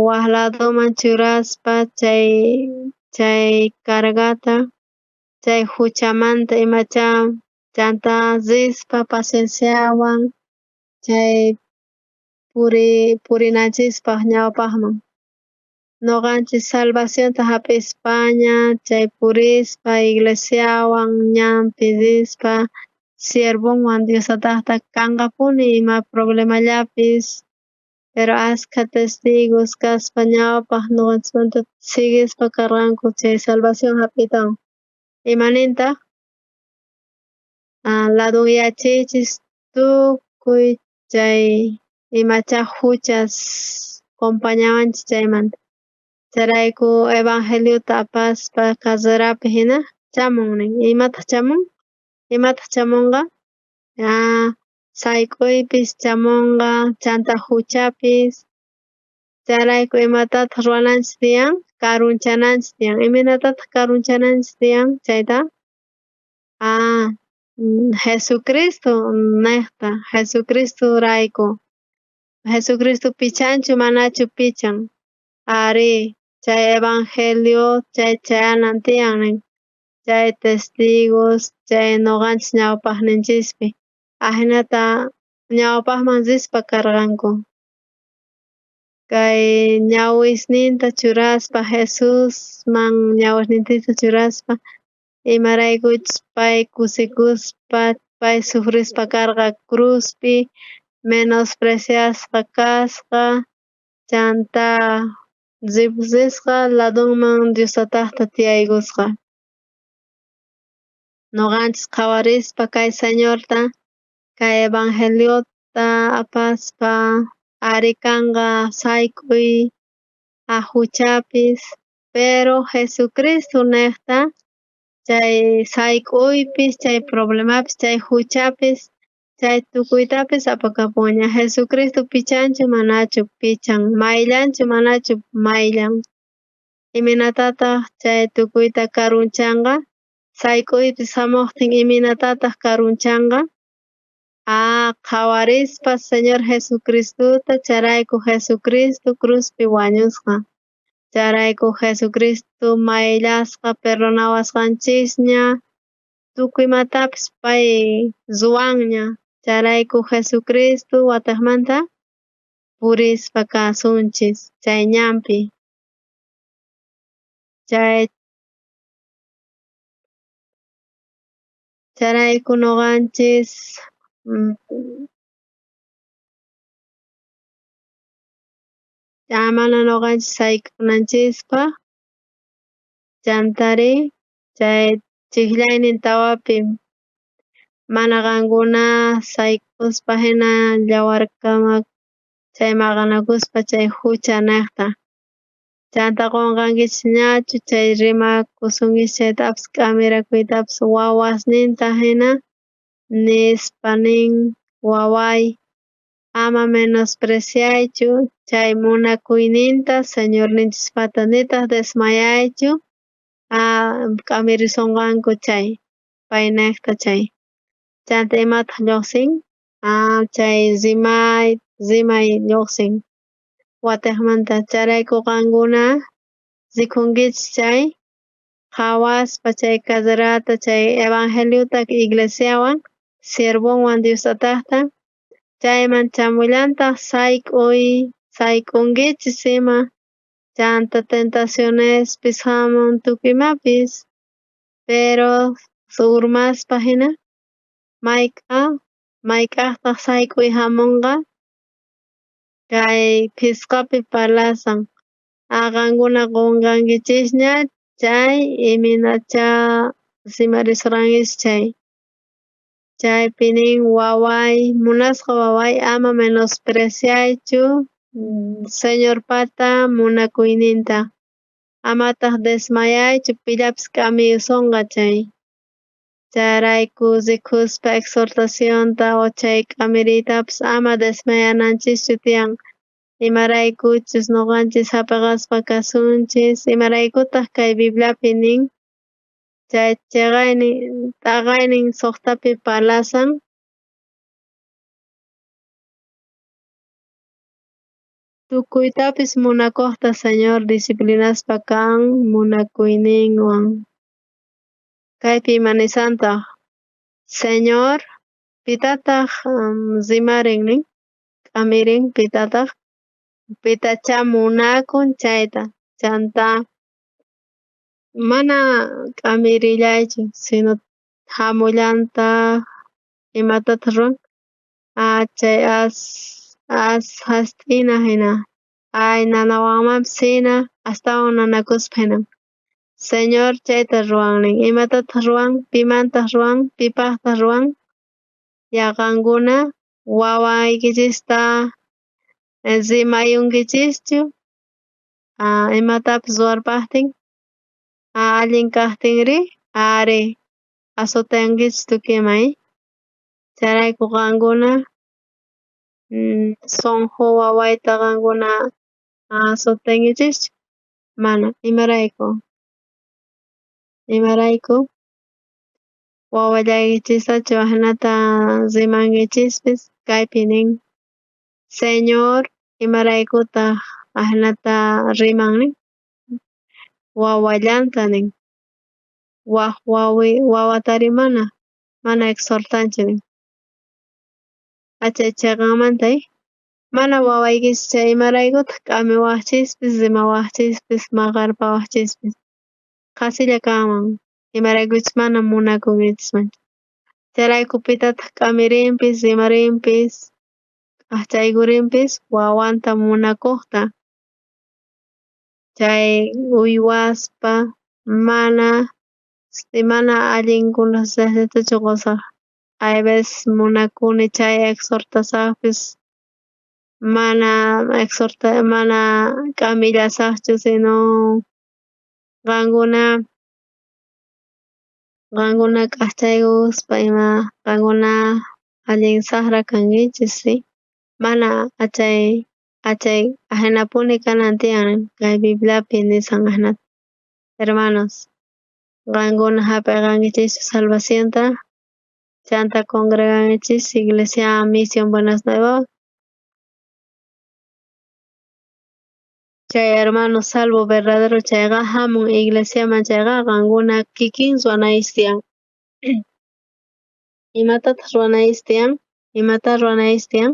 waj ladoman churaspa chay cargata chay juchamanta imachá chanta rispa pacienciawan chay purinanchispaj ñawpajman. Noqanchis salvacionta jap'ispaña chay purispa iglesiawan ñanpi rispa siervonwan Dios tatajta kanqapuni ima problemallapis, pero askha testigos kaspa ñawpaj noqanchismanta siguispa karqanku chay salvación jap'iytawan. Imanintaj? Ladunyachiychis tukuy chay imachá juchas compañawanchis chaymanta. Chayrayku evangeliota apaspa carrerapi hina chamun nin. Imataj chamun? Imataj chamunqa? Sayk'uypis chamunqa chanta juchapis. Chayrayku imatataj ruwananchis tiyan? Karunchananchis tiyan. Imaynatataj karunchananchis tiyan chayta? Jesucristo nejta, Jesucristorayku. Jesucristo pichanchu manachu pichan? Arí, chay evangelio chay chayanan tiyan nin. Chay testigos chay noqanchis ñawpajninchispi ajinata ñawpajman rispa karqanku. Kay ñawisninta churaspa Jesusman ñawisninta churaspa imaraykuchus pay kusikuspa pay sufrispa karqa cruzpi menospreciasqa kasqa chanta risqa ladonman Dios tatajta tiyaykusqa. Noqanchis qhawarispa kay Señorta kay evangeliota apaspa ari kanqa sayk'uy juchapis, pero Jesucristo nejta chay sayk'uypis chay problemapis chay juchapis chay tukuytapis apakapunña. Jesucristo pichanchu manachu pichan, mayllanchu manachu mayllan. Imaynatataj chay tukuyta karunchanqa? Sayk'uypis jamojtin imaynatataj karunchanqa? Qhawarispa Señor Jesucristota chayrayku Jesucristo cruzpi wañusqa. Chayrayku Jesucristo mayllasqa perdonawasqanchisña tukuy imatapis pay ruwanña. Chayrayku Jesucristo watejmanta purispa kasunchis chay ñanpi. Chayrayku noqanchis amana noqanchis sayk'unanchispaj chantari chay chijllaynin tawapi mana qankuna sayk'uspa hina yawarkama chay maqanakuspa chay jucha nejta. Chanta qonqankichisñachu chay rimakusunkichis chaytapis k'amirakuytapis wawasninta hina nispa nin waway ama menospreciaychu chay munakuyninta Señorninchispata nitaj desmayaychu k'amirisonqanku chay paynejta chay. Chanta imataj llojsin? Chay rimay llojsin watejmanta chayrayku qankuna rikunkichis chay qhawaspa chay carrerata chay evangeliota iglesiawan siervonwan Dios tatajta chayman chamullantaj sayk'uy sayk'unkichis ima chanta tentacionespis jamun tukuy imapis pero urmaspa hina mayk'ajtaj sayk'uy jamonqa kay phisqapi parlasan qankuna qonqankichisña chay imaynachá rimarisqankichis chay. Chaypi nin waway munasqa waway ama menospreciaychu Señorpata munakuyninta amataj desmayaychu pillapis k'amiyusonqa chay. Chayrayku rikuspa exhortacionta o chay k'amiriytapis ama desmayananchischu tiyan. Imaraykuchus noqanchis jap'eqaspa kasunchis, imaraykutaj kay Bibliapi nin chay cheqaynin t'aqaynin 6 pi parlasan. Tukuytapis munakojta Señor disciplinaspa kan munakuyninwan. Kaypi ima nisantaj? Señor pitataj rimarin nin? K'amirin pitataj? Pitachá munakun chayta. Chanta mana k'amirillaychu, sino jamullantaq imatataq ruwan? Ah chay as as hast'ina hina ay nanawanmanpis hina astawan nanakuspa hina. Señor chayta ruwan nin. Imatataq ruwan? Pimantaq ruwan? Pipaqtaq ruwan? Ya qankuna wawaykichista rimayunkichischu ah, imatapis ruwarpaqtin allin kaqtinri ari azoteankichis tukuyman chayrayku qankuna sunqu wawayta qankuna azoteankichischu mana imarayku imarayku wawallaykichistachu ahinata rimankichispis kaypi nin Señor imaraykutaq ahinata riman nin wawallanta nin waj wawi wawatari mana mana exhortanchu nin achay cheqanmanta mana wawaykichis chay imaraykutaq k'amiwaqchispis rimawaqchispis maqarpawaqchispis qhasilla kanman imaraykuchus mana munakunkichismanchu chayrayku pitataq k'amirinpis rimarinpis k'ajchaykurinpis wawanta munakuqta chay uywaspa mana mana allin consejutachu qusaq hay veces munakuni chay exhortasaqpis mana exhorta mana k'amillasaqchu sino qankuna qankuna k'ajchaykuspa ima qankuna allin saqra kankichis si mana achay achay ahinapuni kanan tiyan kay Bibliapi nisan ahinata hermanos qankuna jap'eqankichischu salvacionta chanta congregankichis iglesia Misión Buenas Nuevas chay hermano salvo verdadero chayqa hamun iglesiaman chayqa qankuna kikin ruwanaykichis tiyan imatataq ruwanaykichis tiyan imata ruwanaykichis tiyan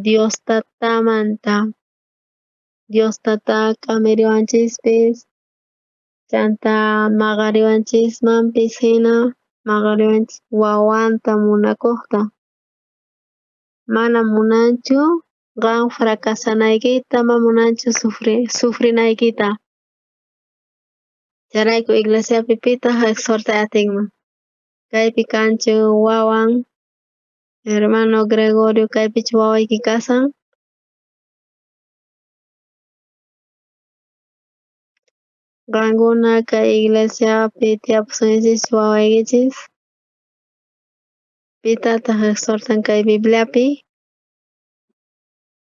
Dios tatamanta Dios tata k'amiriwanchispis chanta maqariwanchismanpis hina maqariwanchis wawanta munakuqta mana munanchu qan fracasanaykita mana munanchu sufrinaykita chayrayku iglesiapi pitaq exhortay atinman kaypi kanchu wawan hermano Gregorio kaypichu wawayki kasan qankuna kay iglesiapi tiyapusunkichis wawaykichis pitataq exhortan kay Bibliapi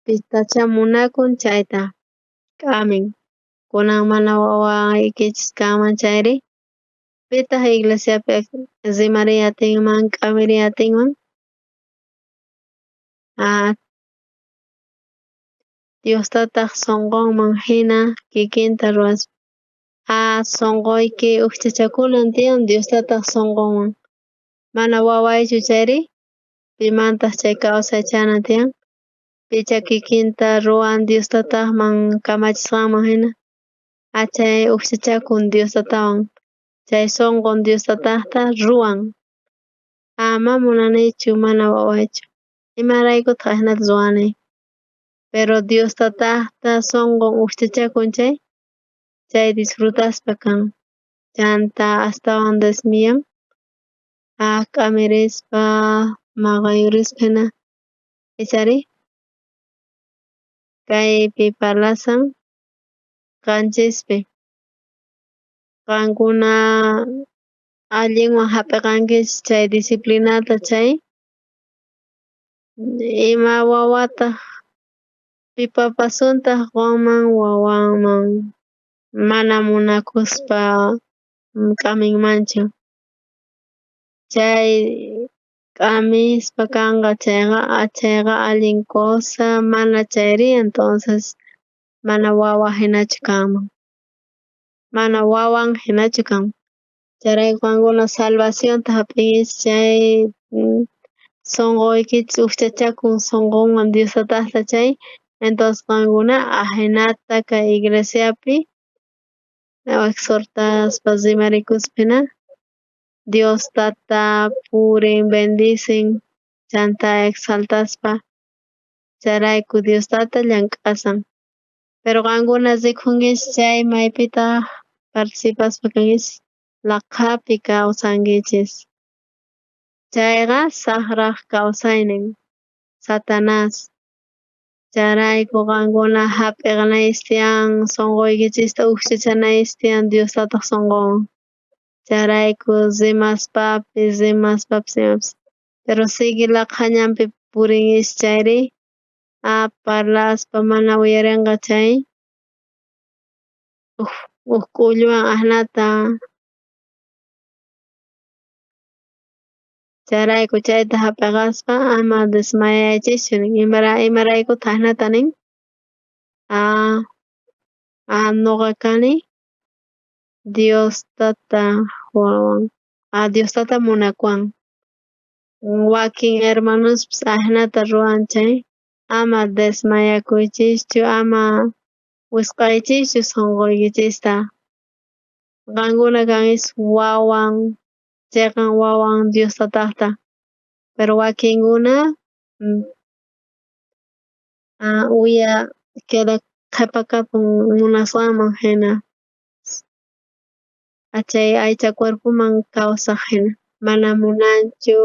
pitachá munakun chayta k'amin kunan mana wawaykichis kanman chayri pitaq iglesiapi rimariy atinman k'amiriy atinman ah, Dios tataq sunqunman hina kikinta ruwaspa ah, sunquyki ujchachakunan tiyan Dios tataq sunqunwan mana wawaychu chayri pimantaq chay kawsay chanan tiyan picha kikinta ruwan Dios tataqman kamachisqanman hina achay ujchachakun Dios tatawan chay sunqun Dios tataqta ruwan ama munanichu mana wawaychu imaraykutaq ahinata ruwani pero Dios tataqta sunqun ujchachakun chay chay disfrutaspa kan chanta astawan desmiyan ah k'amirispa maqayurispa hina ichari kaypi parlasan qanchispi qankuna allinwan jap'eqankichis chay disciplinata chay ima wawataq Pipapasuntaj qonman wawanman mana munakuspa k'aminmanchu. Chay k'amispa kanqa chayqa, chayqa allin cosa mana chayri entonces mana wawa hinachu kanman. Mana wawan hinachu kanman. Chayrayku qankuna salvacionta hap'inkichis chay sunquykichis ujchachakun sunqunwan Dios tataqta chay, entonces qankuna ahinata kay iglesiapi exhortaspa rimarikuspa hina Dios tata purin bendicen chanta exaltaspa chayrayku Dios tata llank'asan. Pero qankuna rikhunkichis chay maypitaq participaspa kankichis laqhapi kawsankichis. Chayqa saqraq kawsaynin, Satanás. Chayrayku qankuna hap'iqanaychis tiyan sunquykichista ujchachanaychis tiyan Dios tataq sunqunwan. Chayrayku rimaspapis rimaspapis imapis. Pero sigue laqha ñanpi purinkichis chayri parlaspa mana uyarinqa chay uj k'ulluwan ahinata. Chayrayku chayta hap'iqaspa ama desmayaychischu nin imaraykutaq ahinata nin nuqa kani Dios tata wawan Dios tata munakuwan wakin hermanospis ahinata ruwan chay ama desmayakuychischu ama wisq'aychischu sunquykichista qankuna kankichis wawan chiqan wawan Dios tataqta pero wakinkuna uya queda qhipakapun munasqanman hina chay aycha cuerpoman kawsaq hina mana munanchu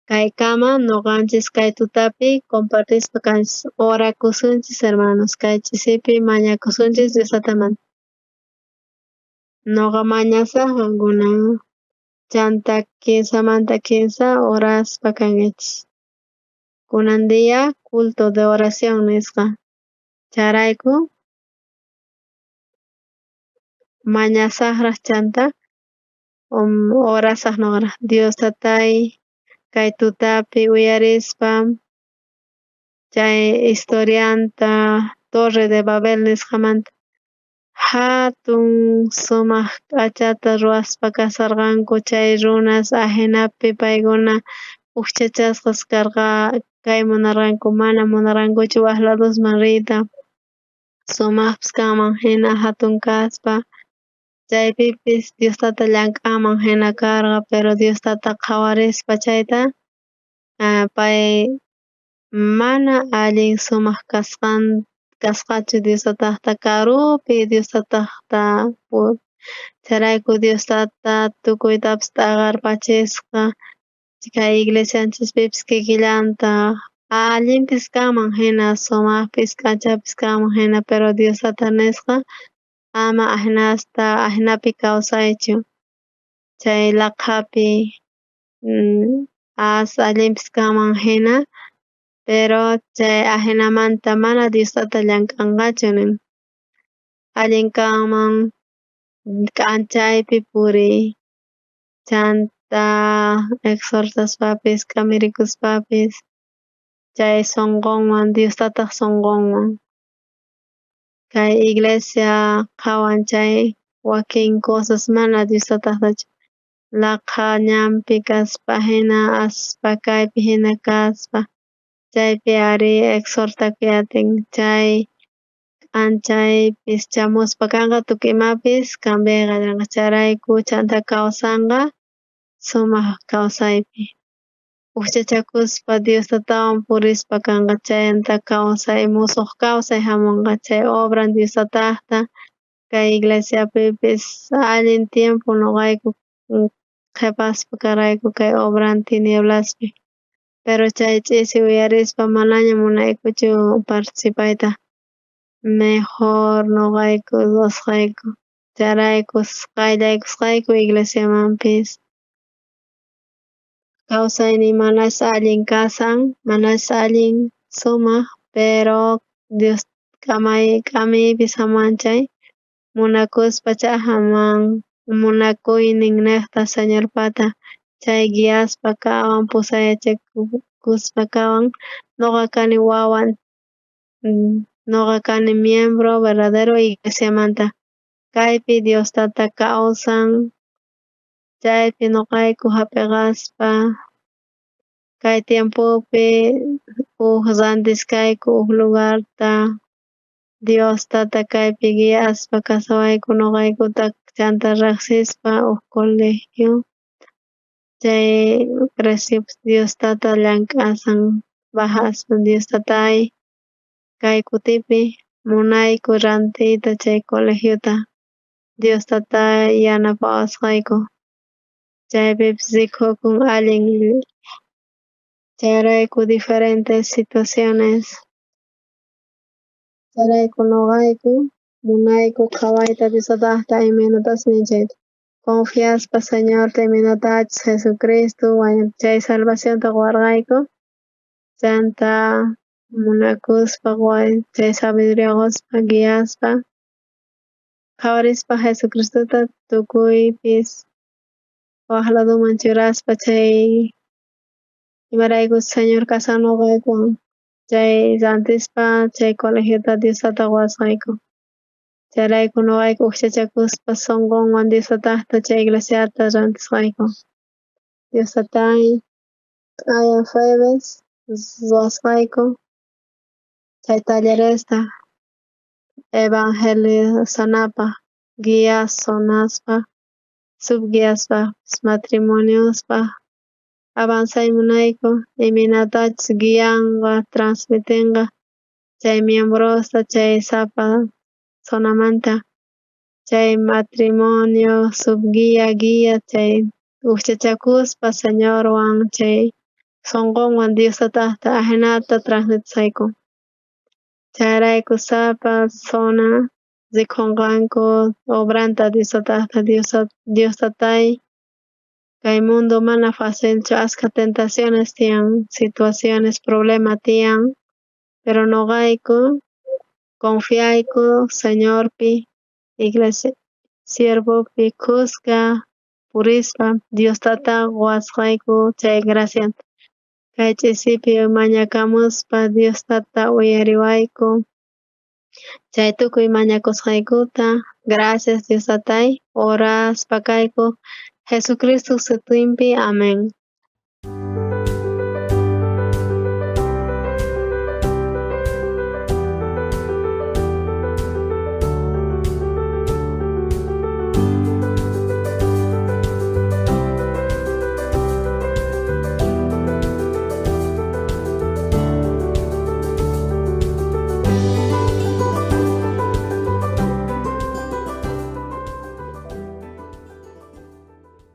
kaykama nuqanchis kay tutapi compartispa kanchis orakusunchis hermanos kay ch'isipi mañakusunchis Dios tatamanta. Nuqa mañasaq qankuna chanta kinsamanta kinsa oraspa kankichis. Kunan día culto de oración nisqa chayrayku mañasaqraq chanta orasaq nuqaraq Dios tatay kay tutapi uyarispa chay historianta Torre de Babel nisqamanta hatun sumaq k'achata ruwaspa kasarqanku chay runas ahinapi paykuna ujchachasqas karqa kay munarqanku mana munarqankuchu waj ladosman riyta sumaqpis kanman hina hatun kaspa chaypipis Dios tata llank'anman hina karqa pero Dios tata qhawarispa chayta pay mana allin sumaq kasqachu Dios tataqta karupi Dios tataqta chayrayku Dios tata tukuytapis t'aqarpachisqa kay iglesianchispipis kikillantaq allinpis kanman hina sumaqpis k'achapis kanman hina pero Dios tata nisqa ama ahinasta ahinapi kawsaychu chay laqhapi as allinpis kanman hina pero chay ahinamanta mana Dios tata llank'anqachu nin allin kanman k'anchaypi puriy chanta exhortaspapis k'amirikuspapis chay sunqunwan Dios tataq sunqunwan kay iglesia qhawan chay wakin cosas mana Dios tataqtachu laqha ñanpi kaspa hina as pakaypi hina kaspa chaypi ari exhortakuy atin chay k'anchaypis chamuspa kanqa tukuy imapis cambiay qallarinqa chayrayku chanta kawsanqa sumaq kawsaypi ujchachakuspa Dios tatawan purispa kanqa chayanta kawsay musuq kawsay hamunqa chay obran Dios tataqta kay iglesiapipis allin tiempo nuqayku qhipaspa karqayku kay obran tinieblaspi pero chay ch'isi uyarispa manaña munaykuchu participayta mejor nuqayku ruwasqayku chayrayku qayllaykusqayku iglesiamanpis kawsayniy manas allin kasan manas allin sumaq pero. Dios k'amiypi samuwan chay munakuspa ch'ajaman munakuyninnejta Señorpata chay guiaspa kawan pusayachikuspa kawan. Noqa kani wawan, noqa kani miembro verdadero iglesiamanta. Kaypi Dios tata kawsan, chaypi noqayku jap'eqaspa kay tiempopi uj rantiskayku uj lugarta Dios tata kaypi guiaspa kasawayku noqaykuta chanta rejsispa uj colegio chay Dios tata llank'asan bajaspa Dios tatay kay kutipi munayku rantiyta chay colegiota Dios tatay yanapawasqayku chaypipis rikukun allin chayrayku diferentes situaciones chayrayku noqayku munayku qhawayta Dios tatajta imaynatachus nin chayta confiaspa Señorta imaynatachus Jesucristo chay salvacionta qowarqayku chanta munakuspa chay sabiduría qospa guiaspa qhawarispa Jesucristota tukuypis waj ladoman churaspa chay imaraykuchus Señor kasan noqaykuwan chay rantispa chay colegiota Dios tata qowasqayku chayrayku noqayku ujchachakuspa sonqonwan Dios tatajta chay iglesiata rantisqayku. Dios tatay q'aya jueves ruwasqayku chay talleresta evangelizanapaj guías zonaspaj subguiaspaj matrimoniospaj avanzay munayku imaynatachus guianqa transmitenqa chay miembrosta chay sapa zonamanta chay matrimonio subguía guía chay ujchachakuspa Señorwan chay sonqonwan Dios tatajta ajinata transmitisqayku chayrayku sapa zona rikhonqanku obranta Dios tatajta Dios tatay kay mundo mana facilchu askha tentaciones tiyan situaciones problema tiyan pero noqayku confiayku Señorpi iglesia siervopi khuska purispa Dios tata qowasqayku chay gracianta kay ch'isipi mañakamuspa Dios tata uyariwayku chay tukuy mañakusqaykuta gracias Dios tatay oraspa kayku Jesucristo sutinpi amén.